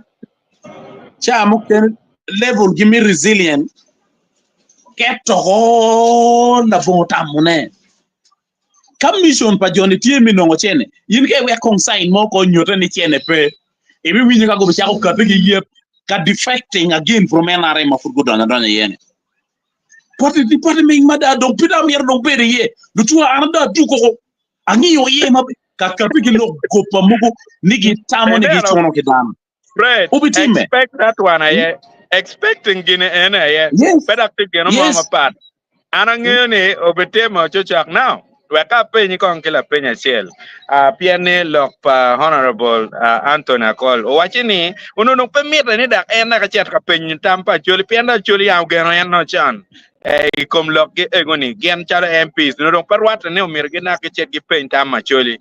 ca mukene level gi me resilient keto ko labongo tamone. Ka mission pa joni tye me nongo cene, in ka iwek kong sign mo ko nyute ni cene pe, ibiwinyo ka gubicako kati ki yet ka defecting again from NRM ma pud gudonyo adonya iye ni. Poti di poti ming mada dong pe dong myero dong bed iye. Lutua an ada aduko ko angiyo iye ma ka kati ki lok gopa mogo ni gitamo ni Ineno, gicuno ki dano. Fred, Obitimme. expect that one aye. Expecting gini ene aye. Yes. Pe dok tye gino mo Yes. mapat. An angeyo ni obitimo cocok now. Wek apenyi kong ki lapeny acel. Ah, pien ni lok pa Honorable ah, Anthony Akol owaci ni onongo dong pe mitte ni dok en dok ecit ka penyo tam pa Acholi pien dong Acholi yam ogeno en nongo con eh, i kom lokgi ego-ni gin calo MPs onongo dong pe rwatte ni omyero gin dok gicit gipeny tam Acholi.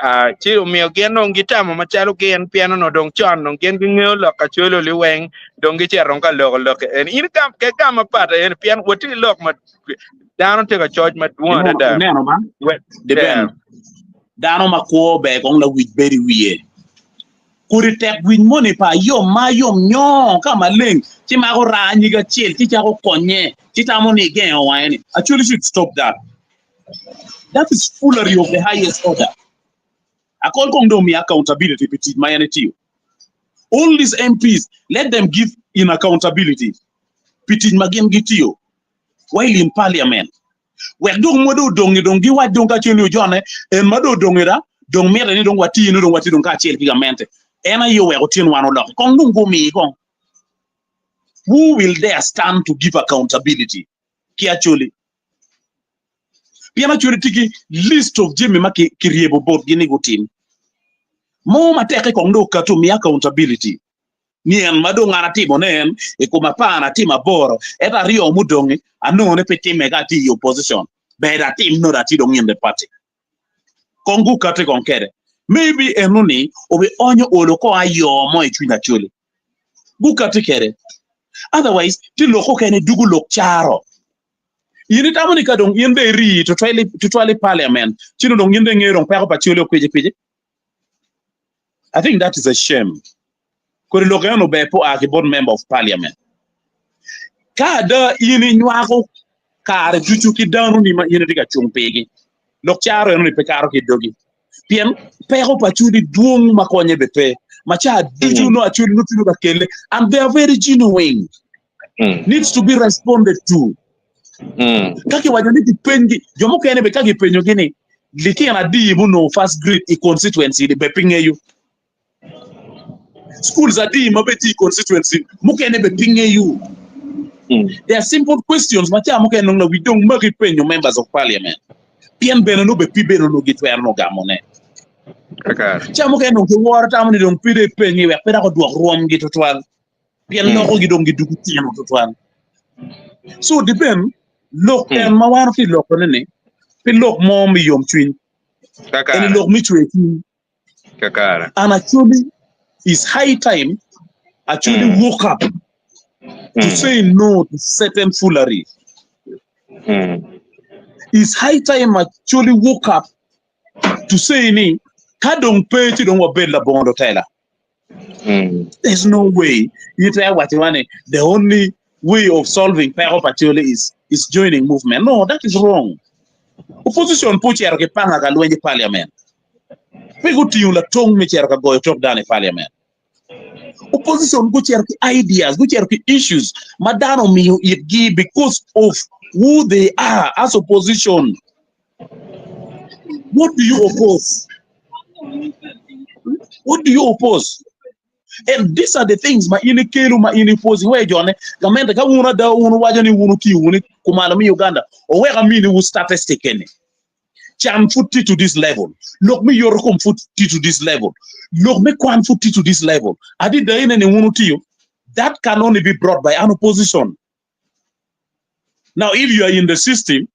Ah, ci omiyo gin dong gitamo macalo gin pien onongo dong con dong gin gingeyo lok Acholi oli weng dong gicito dong ka loko lok eni. In igam ke gam mapat eni pien watye ki lok ma dano tye ka coc madwong Ineno, adada. ineno ba? Wek, Deben. yeah. Dano ma kwo ber kong lawic bedo i wiye. Kodi tek winy moni pa ayom ma ayom nyo ka maleng ci mako raa nyig acel ci cako konye ci tamo ni igengo wange ni. Actually should stop that. That is foolery of the highest order. Akol kong dong miya accountability pi tic ma en etiyo. All these MPs, let them give in accountability pi tic ma gin gitiyo while in parliament. Wek dong ma dong odongi dong giwac dong kacel ni ojone en ma dong odongi da dong mitte ni dong wati ni dong wati dong kacel ki gamente. En aye oweko tyen wan oloki. Kong dong gumi kong. Who will dare stand to give accountability ki Acholi? Pien Acholi tye ki list of jami ma kiryebo botgi ni gutim. Mo ma tekke kong dong okato omiya accountability. Ni en ma dong an atimo ne en i kom apar atimo aboro ento aryo mudongi anongo ni pe timme ka atye i opposition ber dong atim nongo dong atye dong in the party. Kong gukati kong kede. Maybe eno ni obi onyo olo ko ayo mo i cwiny Acholi. Gukati kede. Otherwise ti lok okene dugu lok caro. In itamo ni ka dong in dong iri tutwal i parliament ci dong in dong ingeyo dong peko pa Acholi okwici kwici? I think that is a shame. Kodi lok eno ber pe oa ki bot member of parliament. Ka ada in inywako kare ducu ki dano ni ma in itye ka cung pigi, lok caro eno ni pe kato ki i dogi. Pien peko pa Acholi dwong ma konye be pe. Ma ca ducu nongo Acholi nongo tye ka kelle and they are very genuine. Needs to be responded to. Ka kiwaco ni kipenygi, jo mukene be ka kipenyogi ni litino adi munongo first grade i constituency ni be pe ngeyo. Schools adi ma be tye i constituency mukene be pe ngeyo. They are simple questions ma ca mukene nongo lawic dong maki penyo members of parliament pien bene nongo be pe bene onongo gitwero nongo gamone. Ca mukene nongo kiworo tamo ni dong pe dong ipenye wek pe dok odwok rwomgi tutwal. Pien lokogi dong gidugo tino tutwal. So depend lok en ma wan watye lokone ni pe lok mo me yomcwiny, eni lok me cwer cwiny. And actually it's high time actually woke up to say no to certain foolery. It's high time actually woke up to say ni ka dong pe ci dong wabed labongo lutela. There's no way. Itwero waco wa ni the only way of solving peko pa Acholi is. is joining movement. No, that is wrong. Opposition pe ocito ki panga ka lweny i parliament. Pe gutingo latong me cito ka goyo tok dano i parliament. Opposition gucito ki ideas, gucito ki issues ma dano omiyo itgi because of who they are as opposition. What do you oppose? What do you oppose? And these are the things ma in ikelo ma in ipwozi wee jone gamente ka wun ada wun wuwaco ni wun otiyo wunu kumalo me Uganda owek amini wu statistic eni can pud tye to this level lok me yoto kom pud tye to this level lok me kwan pud tye to this level adida ine ni wun otiyo that can only be brought by an opposition now if you are in the system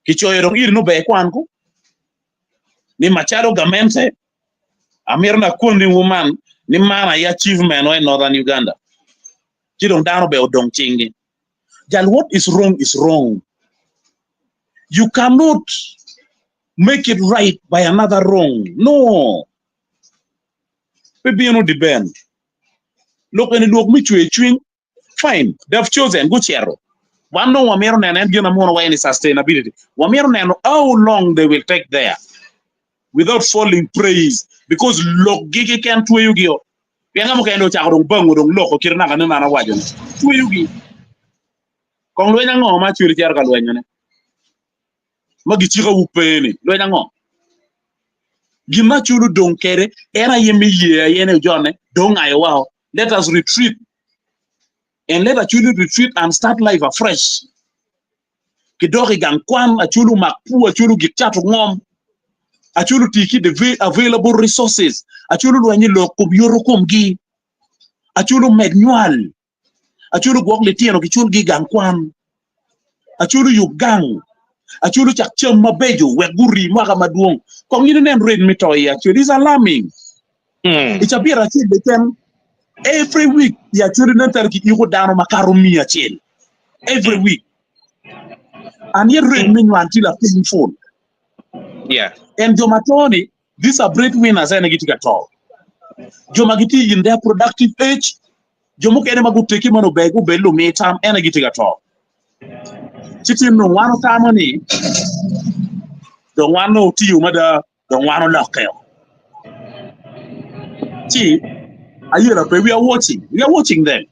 kicoyo dong iri nube kwan ku ni macalo gamente Amito ni akwonni man ni man aye achievement wa i Northern Uganda. Ci dong dano bene odong cinggi. Jal what is wrong is wrong. You cannot make it right by another wrong. No. Pe bino di ben. Lok eni lwok me cwer cwiny. Fine, they have chosen, gucito. Wan dong wamito neno en gin ma muno waco ni sustainability. Wamito neno how long they will take there without falling praise because lokgi keken tweyogi o. Pien ka mukene dong ocako dong bango dong loko kite naka ni an awaco ni tweyogi. Kong lweny ango ma Acholi cito ka lwenyone? Ma gicikawu pe ni lweny ango? Gin ma Acholi odong kede en aye me ye aye ni ojone dong ongayo wao. Let us retreat and let Acholi retreat and start life afresh. Kidok i gang kwan, Acholi omak pur, Acholi ogik cato ngom, Acholi oti ki the available resources, Acholi olweny i lok kom yoto komgi, Acholi omed nywal, Acholi ogwok litino kiculgi i gang kwan, Acholi oyub gang, Acholi ocak cam mabeco wek guri mwaka madwong. Kong in inen rate me to i Acholi is alarming. I cabit acel keken, every week i Acholi nen calo kiyiko dano makato miya acel every week. And yet rate me nywal tye lapiny full. Yeah. And jo ma to ni, these are breadwinners ene gitye ka to. Jo ma gitye in their productive age, jo mukene ma guteki ma nongo ber gubed lumi tam ene gitye ka to. Ci tin dong wan otamo ni dong wan dong otiyo mada dong wan olokkeo. Ci ayela pe we are watching, we are watching them.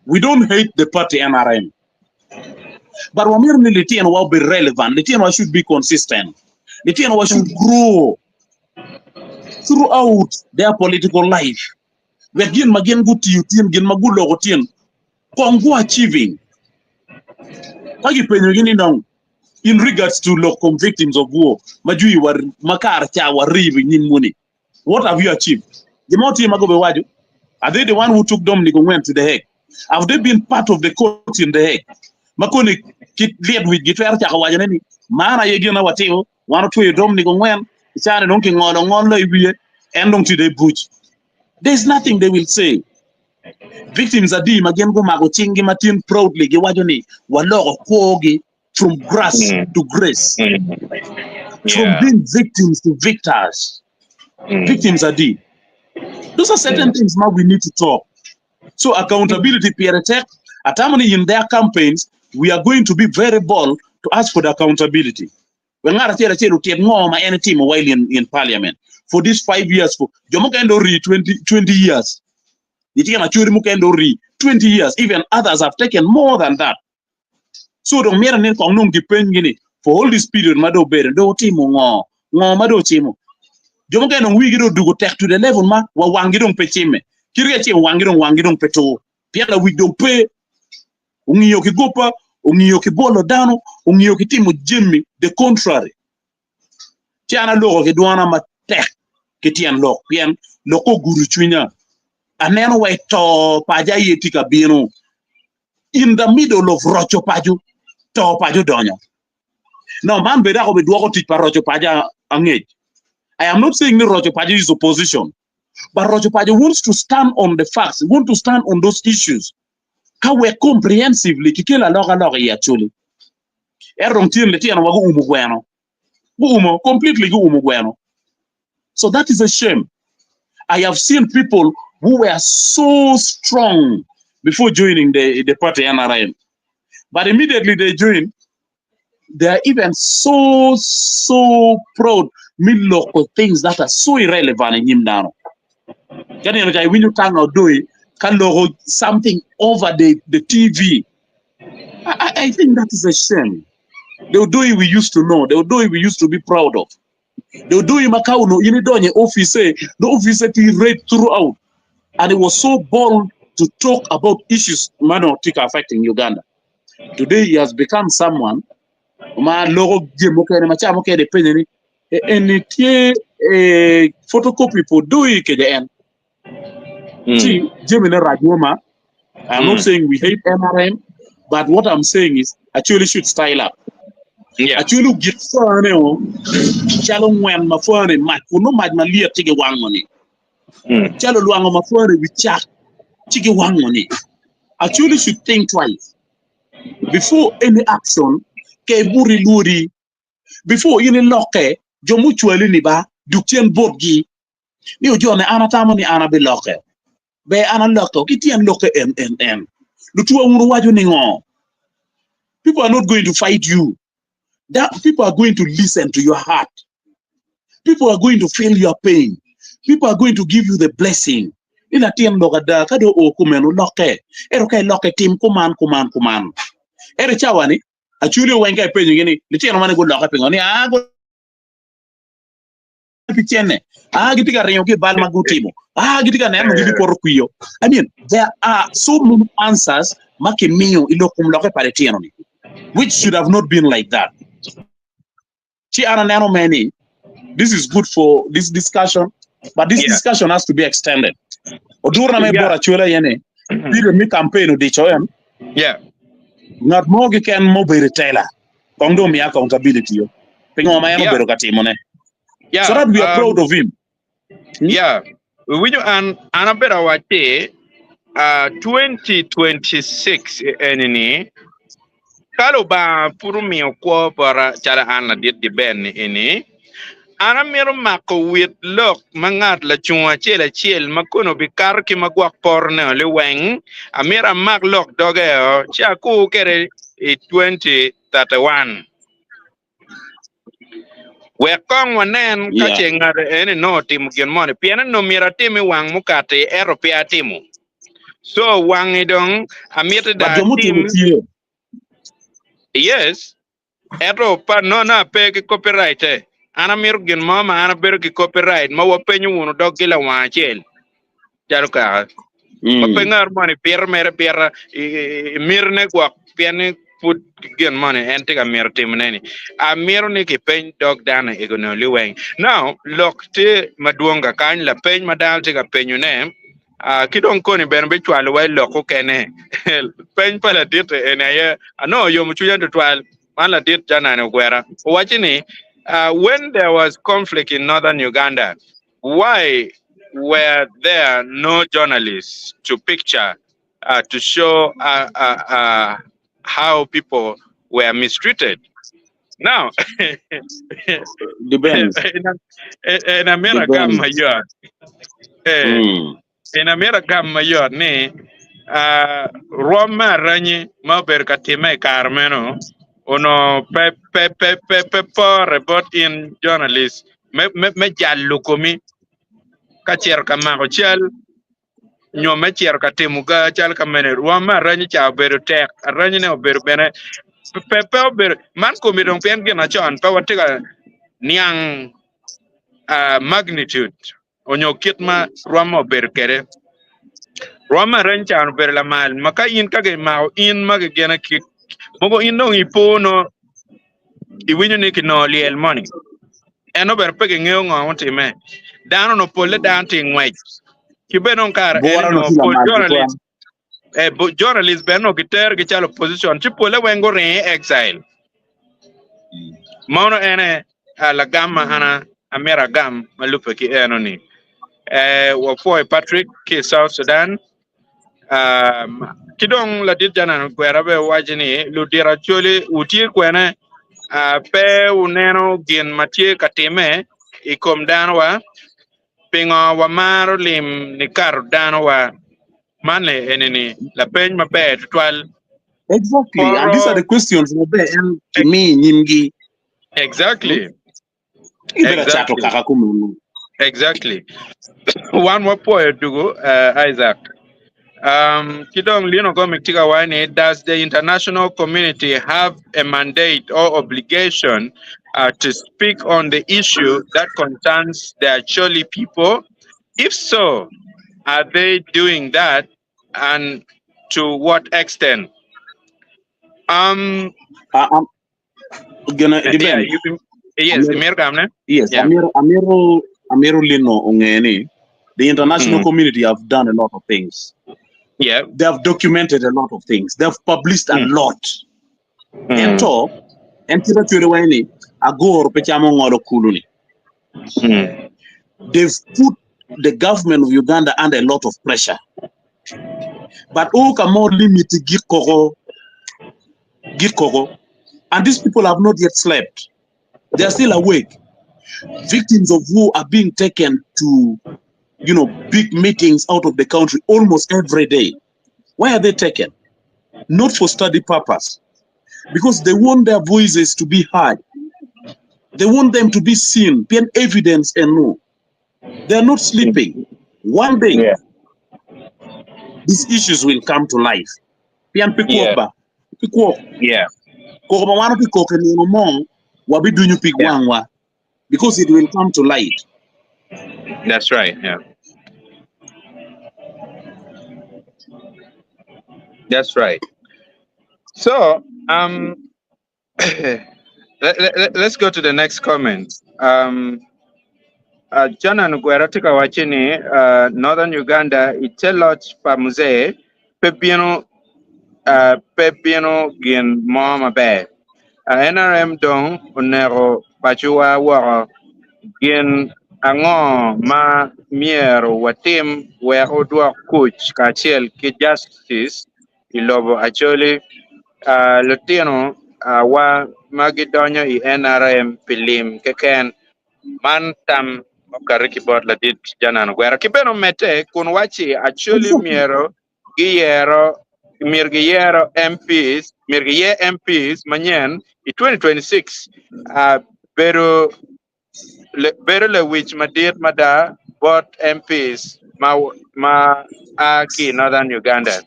We don't hate the party NRM. But wamito ni litinowa obed relevant, litinowa should be consistent. Litinowa should grow throughout their political life. Wek gin ma gin gutiyo tin, gin ma guloko tin, kong gu achieving. Ka gipenyogi ni dong in regards to lok kom victims of war ma jwi wa ma kare ca waribo i nyimwu ni, what have you achieved? Gin mo tye ma gube waco? Are they the one who took Dominic Ongwen to The Hague? Have they been part of the court in The Hague? Ma koni ki lyet wic gitwero cako wacone ni man aye gin ma watimo, wan otweyo Dominic Ongwen, i caa-ni dong kingolo ngolo i wiye, en dong tye dong i buc. There is nothing they will say. Victims adi ma gin gumako cinggi matin proudly giwaco ni waloko kwogi from grass to grace, from being victims to victors. Victims adi? Those are certain things ma we need to talk. So accountability pire tek. Atamo ni in their campaigns we are going to be very bold to ask for the accountability. Wek ngat acel acel otit ngo ma en etimo while in, in parliament for this 5 years for jo mukene dong ori 20 years. Litino acholi mukene dong ori 20 years. Even others have taken more than that. So dong mito ni kong nong gipenjgi ni for all this period ma dong obedo dong otimo ngo? Ngo ma dong ocimo? Jo mukene dong wigi dong odugo tek to the level ma wa wanggi dong pe cimme. Kit ki acimo wanggi dong wanggi dong pe tur. Pien lawic dong pe. Ongiyo ki gopa, ongiyo ki bolo dano, ongiyo ki timo jami the contrary. Ci an aloko ki dwona matek ki tyen lok pien lok ogudo cwinya. Aneno wa i to paco aye tye ka bino. In the middle of roco paco, to paco odonyo. No, man bene dok obidwoko tic pa roco paco angec. I am not saying ni roco paco is opposition, but roco paco wants to stand on the facts, want to stand on those issues. Ka wek comprehensively kikelo alokaloka i Acholi. Ento dong tyen litino wa guumo gweno. Guumo, completely guumo gweno. So that is a shame. I have seen people who were so strong before joining the party NRM. But immediately they join, they are even so so proud me loko things that are so irrelevant i nyim dano. Ka nino ca iwinyo Tanga Odoi ka loko something over the, the TV. I, I, I think that is a shame. The Odoi we used to know, the Odoi we used to be proud of. The Odoi ma ka ono in idonyo i office, the office ti read throughout. And he was so bold to talk about issues mano tika affecting Uganda. Today he has become someone ma loko jami mukene ma ca mukene ipenye ni "E- eni tye eh, photocopy pa Odoi kede en. Ci jami ne rac ma I'm not saying we hate NRM, but what I'm saying is Acholi should style up. Acholi ogik fane o calo ngwen ma fane mac kun nongo mac malyet ci giwango ni. Calo lwango ma fane wi cak ci giwango ni. Acholi should think twice before any action ke ibuti lwodi before in ilokke jo mucwali ni ba duk cen botgi ni ojone an atamo ni an abilokke ber an alokke ki tyen lokke en en en lutwa wun wuwaco ni ngo people are not going to fight you that people are going to listen to your heart people are going to feel your pain people are going to give you the blessing ni latin lok ada ka dong oo kumeno lokke ento ka ilokke tim kuman kuman kuman ento i cawa ni acholi weng ka ipenyogi ni litino mani gulokke pingo ni aa pi cene ah gitye ka ringo ki i bal ma gutimo ah gitye ka neno gibikwoto kwiyo I mean there are so many answers ma kimiyo i lok kom lokke pa litino ni which should have not been like that ci an aneno me ni this is good for this discussion but this discussion has to be extended odurna me bot acwela aye ni period me campaign odico en ngat mo keken ma obedo i tela kong dong omiya accountability yo pingo ma en obedo ka timone so that we are proud of him. Yeah, iwinjo an an abedo awacci uh, 2026 eni-ni ka Lubanga pud omiyo kwo bota calo an ladit di Ben ni eni, an amito mako wit lok ma ngat lacung acel acel ma kono obikato ki ma gwok porone o liweng, amito amak lok doge o ci akur kwede i 2031. Wek kong wanen ka ce ngat eni nongo otimo gin moni, pien onongo myero atim i wang mukati, ento pe atimo. So wangi dong amiti But dong jo mutimo atim. tye. Yes, ento pa nongo ape ki copyright-te. An amito gin mo ma an abedo ki copyright ma wapenyo wunu dog ki lawang acel. Calo kaka ma pe ngat moni pito mere pita i mitine gwok pien ni pud gin moni en tye ka mito timone-ni. Amito ni kipeny dog dano ego-ni liweng. Now, lok tye madwong kakany, lapeny ma dano tye ka penyone, ki dong koni bene bicwalowa i lok okene. Peny pa ladit eni aye anongo oyomo cwinya tutwal. Man ladit Janani Ogwera owacci ni, When there was conflict in northern Uganda, Why were there no journalists to picture uh, to show uh, uh, uh, how people were mistreated? Now, Depends. in America, Depends. mayot. Eh, in America mayot ni uh, rwom me aranyi ma obedo ka timme i kare meno onongo pe pe pe pe pe pore bot in journalist me me me jalo komi ka cito ka mako cal nyo me cito ka timo ga cal ka mene rwom me aranyi ca obedo tek aranyine obedo bene pe pe obedo man komi dong pien gin acon pe watye ka niang uh, magnitude onyo kit ma rwom obedo kwede. Rwom me areny ca obedo lamal ma ka in ka gimako in ma gigene ki mogo in dong ipo no iwinyo ni kinongo lyel moni eno bene pe gingeyo ngo mutime dano no polle dano tye ngwec ki bene dong kare Bura eni no no tye pol lamal tutwal. journalist eh, journalist bene no gitero gi calo opposition ci polle weng guringo i exile Mono ene lagam ma an amito agam ma lubbe ki eno-ni. Wapwoyo Patrick ki i South Sudan. Ki dong ladit Janan Okwera bene owaco ni ludito Acholi wutye kwene pe wuneno gin ma tye ka timme i kom danowa? Pingo wamaro lim nikato danowa? Man eni-ni lapeny maber tutwal. Exactly. And these are the questions maber en kimi nyimgi. Exactly. Ibeda chato kaka kumunu. Exactly. Wan wapwoyo dugu Isaac. Um, ki dong Lino Gomic tye ka waco ni, does the international community have a mandate or obligation uh, to speak on the issue that concerns the Acholi people? If so, are they doing that and to what extent? Um, Uh, gonna yeah, depend. you, yes, Amiro, Mir Gamne. yes, Yeah. Amiro, Amiro, Amiro Lino Ongeni, the international community have done a lot of things. Yeah. They have documented a lot of things. They have published a lot. Ento, entira chwere waini, agor pechamo ngolo kuluni. They've put the government of Uganda under a lot of pressure. But all can more limit gikoko, gikoko. And these people have not yet slept. They are still awake. Victims of war are being taken to, you know, big meetings out of the country almost every day. Why are they taken? Not for study purpose. Because they want their voices to be heard. They want them to be seen, be an evidence and no. They are not sleeping. One day, Yeah. these issues will come to life. Pian Yeah. pikuoba. Pikuok. Yeah. Koko mawano pikoke ni mo wabidunyu Yeah. pigwangwa because it will come to light. That's right. Yeah. That's right. So, um, let's go to the next comment. Um, John Anuguera tika wachini, Northern Uganda, itelot pa muzee, pe bino, pe bino gin mo maber. NRM dong onego pacuwa woko gin ango ma myero watim wek odwok kuc kacel ki justice i lobo Acholi. Lutino wa ma gidonyo i NRM pi lim keken man tam okati ki bot ladit Janan Ogwero ki bene omedde kun wacci Acholi Exactly. myero giyero myero giyero MPs myero giyer MPs manyen i 2026 bedo le, bedo lewic madit mada bot MPs ma ma a ki i Northern Uganda.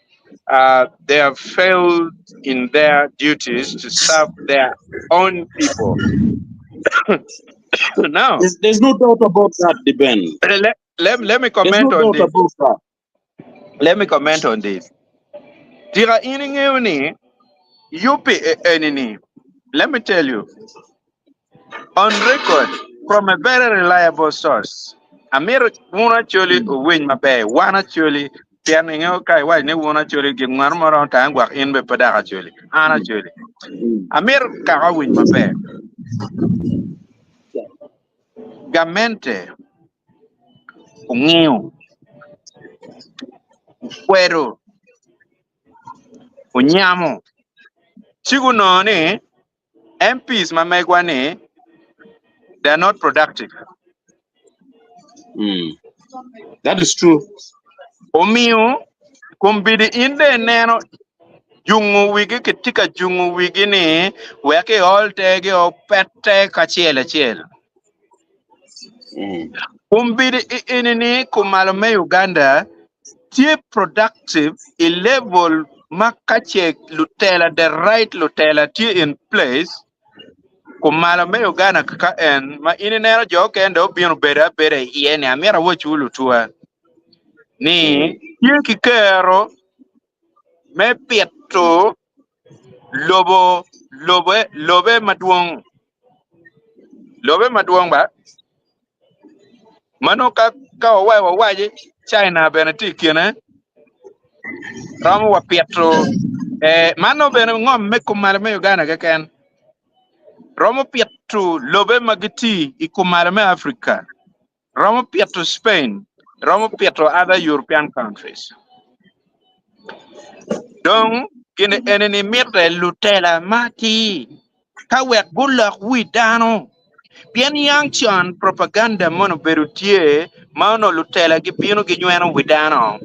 They have failed in their duties to serve their own people. Now, There's no doubt about that, Ben. Let me There's comment no on doubt this. about that. Let me comment on this. Tira ini ngeni yupi enini. Let me tell you, on record from a very reliable source. Amir wun actually winy maber, wan actually pien ingeyo ka iwaco ni wun actually gin ngat mo romo tango gwak in bene pe dok actually, an actually. Amir kaka owiny maber. Gamente ongiyo, okwedo, onyamo, ci gunongo ni MPs ma megwa ni they are not productive. That is true. Omiyo kombeddi in dong ineno jungo wigi kitye ka jungo wigi ni wek iol tegi opette kacel acel. Kombeddi eni ni kumalo me Uganda tye productive i level ma kace lutela the right lutela tye in place kumalo me Uganda kaka en ma in ineno jo okene dong obino bedo abeda i iye ni amyero awacwu lutua ni tye ki kero me pito lobo lobe lobe madwong lobe madwong ba mano ka ka wawaco wawaci China bene tye i kine romo wa pito eh, mano bene ngom me kumalo me Uganda keken romo pito lobe ma gitye i kumalo me Africa romo pito Spain romo pito other European countries dong gin eni ni mitte lutela ma atir ka wek gulok wi dano pien yang con propaganda mono obedo tye ma onongo lutela gibino ginyweno wi dano.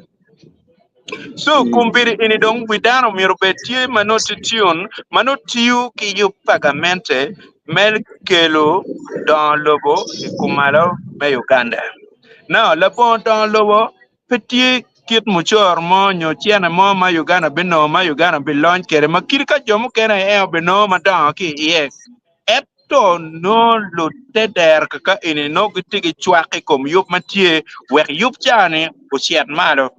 So kombeddi eni dong wi dano myero obed tye ma nongo tye tune ma nongo tiyo ki yub pa gamente me kelo dongo lobo i kumalo me Uganda. Now labongo dongo lobo pe tye kit mucoro mo nyo cene mo ma Uganda binongo ma Uganda bilony kwede ma kadi ka jo mukene aye obinongo madongo ki iye. Ento nongo lutedero kaka eni nongo gitye ki cwak i kom yub ma tye wek yub ca-ni ocit malo.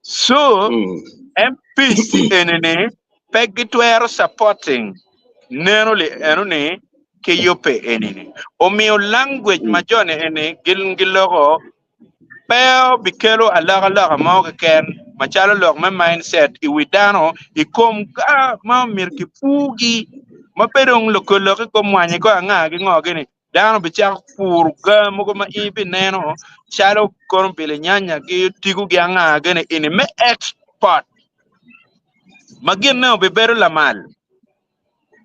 So MPs eni-ni pe gitwero supporting neno li eno-ni ki yubbe eni-ni. Omiyo language ma joni eni gin giloko pe obikelo alokaloka mo keken macalo lok me mindset i wi dano i kom ga ma omyero kipurgi ma pe dong loko lok i kom mwanyi ko anga ki ngo gini dano bicako puro ga mogo ma in ibineno calo kono bilinyanya ki otigo gi anga gini eni me export ma ginne obibedo lamal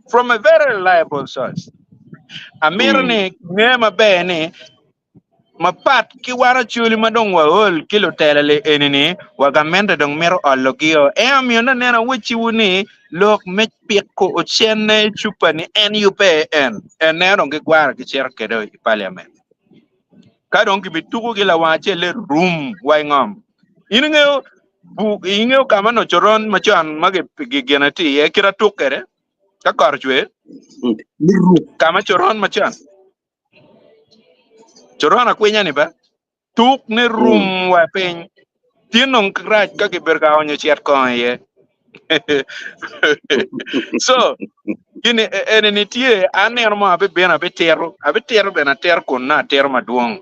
from a very reliable source. Amito ni nge maber ni Mapat ki wan Acholi ma dong waol ki lutela li eni-ni, wa gamente dong mito ologi-o. En omiyo noneno awecciwu ni lok me piko ocenne i cupa ni en yubbe en. En neno dong gigwaro gicito kwede i paliament. Ka dong gibituko ki lawang acel-le rum wa i ngom. In ingeyo bu, ingeyo ka ma nongo coron macon ma gigine tye iye kit atuk kwede ka kot ocwer? Ka ma coron macon. Coron akwinya ni ba tuk ne rum wa piny tin dong rac ka gibedo ka onyo cet kongo iye. So gini eni ni tye an nino mo abibino abitito abitito bene atito kun nongo atito madwong.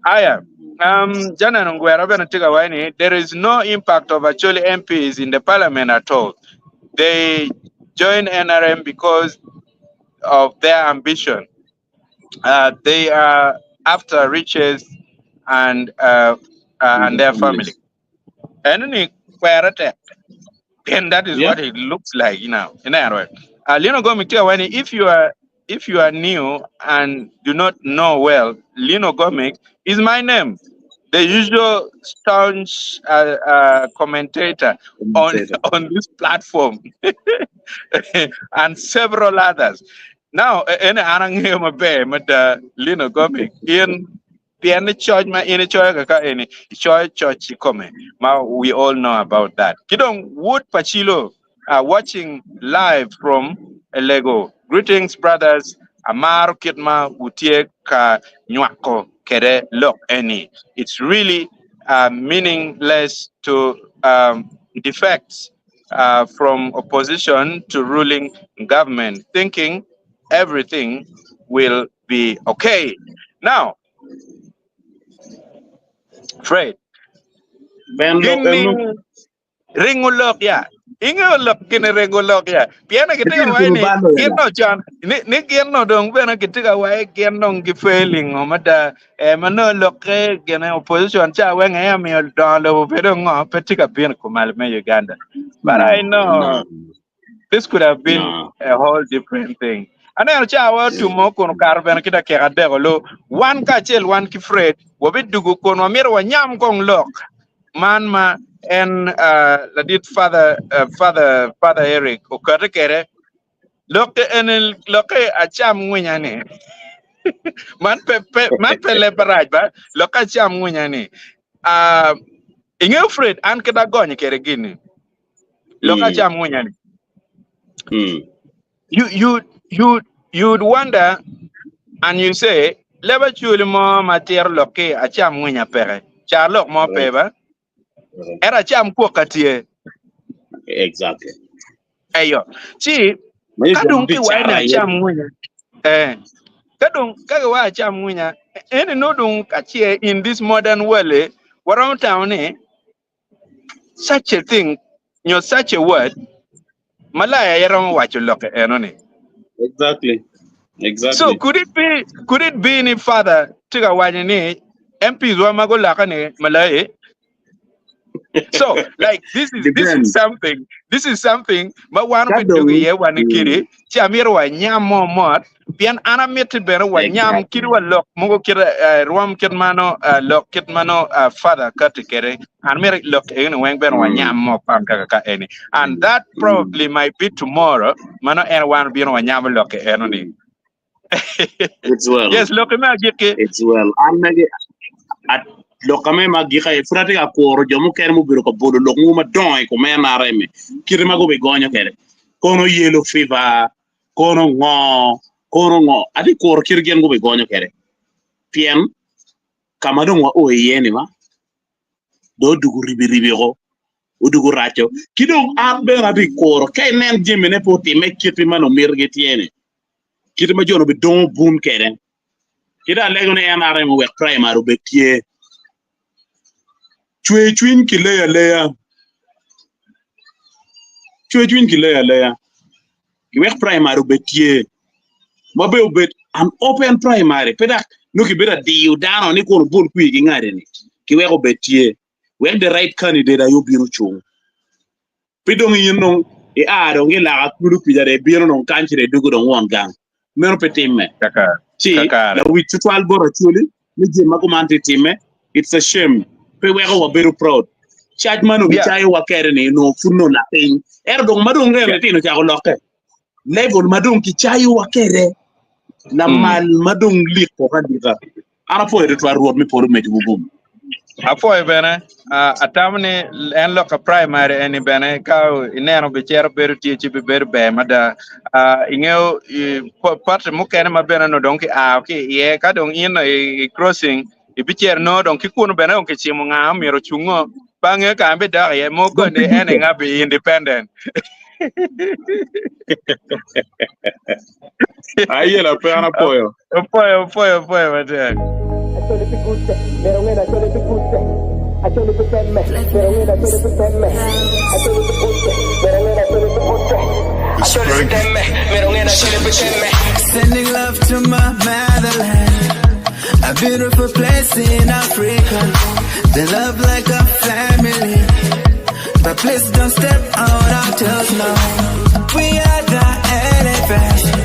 Aya um, Janet Ongwera bene tye ka waco ni there is no impact of Acholi MPs in the parliament at all. They join NRM because of their ambition. Uh, they are after riches and uh, uh, and their family. And ni kwere tek. And that is what it looks like now. In other words, uh, Lino Gomic tye ka waco ni if you are new and do not know well, Lino Gomic is my name. The usual staunch commentator on on this platform and several others. Now, en an angeyo maber mada Lino Gomic in pien ni coc ma in icoyo kaka eni icoyo coc kikome ma we all know about that. Ki dong Wood Pacilo watching live from Elego. Greetings brothers, amaro kit ma wutye ka nywako kede lok eni. It's really meaningless to defect from opposition to ruling government thinking everything will be okay. Now, Fred, Ben lok gin ni eno. ringo lok ya. Ingeyo lok gini ringo lok ya. Pien gitye ka Itino waco timo ni bal gin loyo. no con ni gin no dong bene gitye ka waco gin dong gifailing o mada eh, ma nongo lokke gine opposition ca weng aye omiyo dongo lobo pe dong ngo pe tye ka bino kumalo me Uganda. But I No, know no, this could have been no. a whole different thing. Aneno ca wa otumo kun okato bene ki dakika adek olu. Wan kacel wan ki Fred wabidugo kun wamito wanyam kong lok man ma en uh, ladit Father, uh, Father, Father Eric okate kede lokke en lokke acam ngwinya ni man pe, pe man pe leb marac ba lokke acam ngwinya ni uh, ingeyo Fred an kit agonyo kede gini lok acam ngwinya ni you you'd wonder and you say leb acwali mo ma tiro lok ki acam ngwinya peke car lok mo pe ba ento acam kwok ka tye. Eyo ci Ma ka dong ki kiwaco ni cara aye. Acam ngwinya eh ka dong ka kiwaco acam ngwinya eni no dong ka ce in this modern world eh, waromo tamo ni such a thing nyo such a word malaya aye romo waco lokke eno-ni. So could it be ni father tye ka waco ni MPs wa ma guloko ni malai? So like this is this is Depend. something this is something ma wan Ka obidugo dong iye wan kidi ci amito wanyam mo mot pien an amiti bene wanyam kit exactly. wa lok mogo kit rwom kit mano lok kit mano father kati kede an mito lok eni weng bene wanyam mo kwan kaka ka eni and that probably might be tomorrow mano en wan bino wanyamo lok eno ni It's well. yes lok me agikki It's well. An mege at lok ka me ma gika e pud atye ka kuro jo mukene mubedo ka bolo lok mogo madongo i kom NRM kite ma gubigonyo kwede kono yellow fever kono ngo kono ngo atye kuro kite gin gubigonyo kwede pien ka ma dong wao iye ni ma dong odugo ribiribi ko odugo raco ki dong an bene atye kuro ka inen jamine pe otimme kite ma nongo mitigi tye ni kite ma jo-ni obidongo bun kwede ki dong alego ni NRM owek primary obed tye cwer cwiny ki leyo aleya cwer cwiny ki leyo aleya giwek primary obed tye ma bene obed an open primary pe dok nongo kibedo adiyo dano ni kun obol kwir ki ngati-ni kiwek obed tye wek the right candidate aye obin ocung. Pe dong in dong ia dong ki laka kulu kwica dong ibino dong kany ci dong idwogo dong won gang. Meno pe timme. Ci lawic tutwal bot Acholi ni jami ma kuman tye timme, it's a shame. Pe weko wabedo proud. Cac ma nongo gicayowa kede ni onongo pud nongo lapiny. Ento dong ma dong en litino ocako lokke, level ma dong kicayowa kede lamal ma dong lik koko alika. An apwoyo tutwal Rwot me polo omeddiwu gum. Apwoyo bene, atamo ni en lok ka primary eni bene ka ineno bicero bedo tye ci bibedo ber mada. Ingeyo party mukene ma bene onongo dong ki a ki iye ka dong in i crossing ibicero nongo dong ki kunu bene dong kicimo nga myero ocungo bange ka en bidok iye mogo ni en inga bi independent. Ayela pe an apwoyo. Opwoyo, opwoyo, opwoyo matek. Acholi pi kutte, myero onge ni acholi pi kutte. Acholi pi temme, myero onge ni acholi pi temme. Acholi pi kutte, myero onge ni acholi pi kutte. Acholi pi temme, myero onge ni acholi pi temme. Sending love to my motherland, a beautiful place in Africa. They love like a family, but please don't step on our toes now. We are the elephants.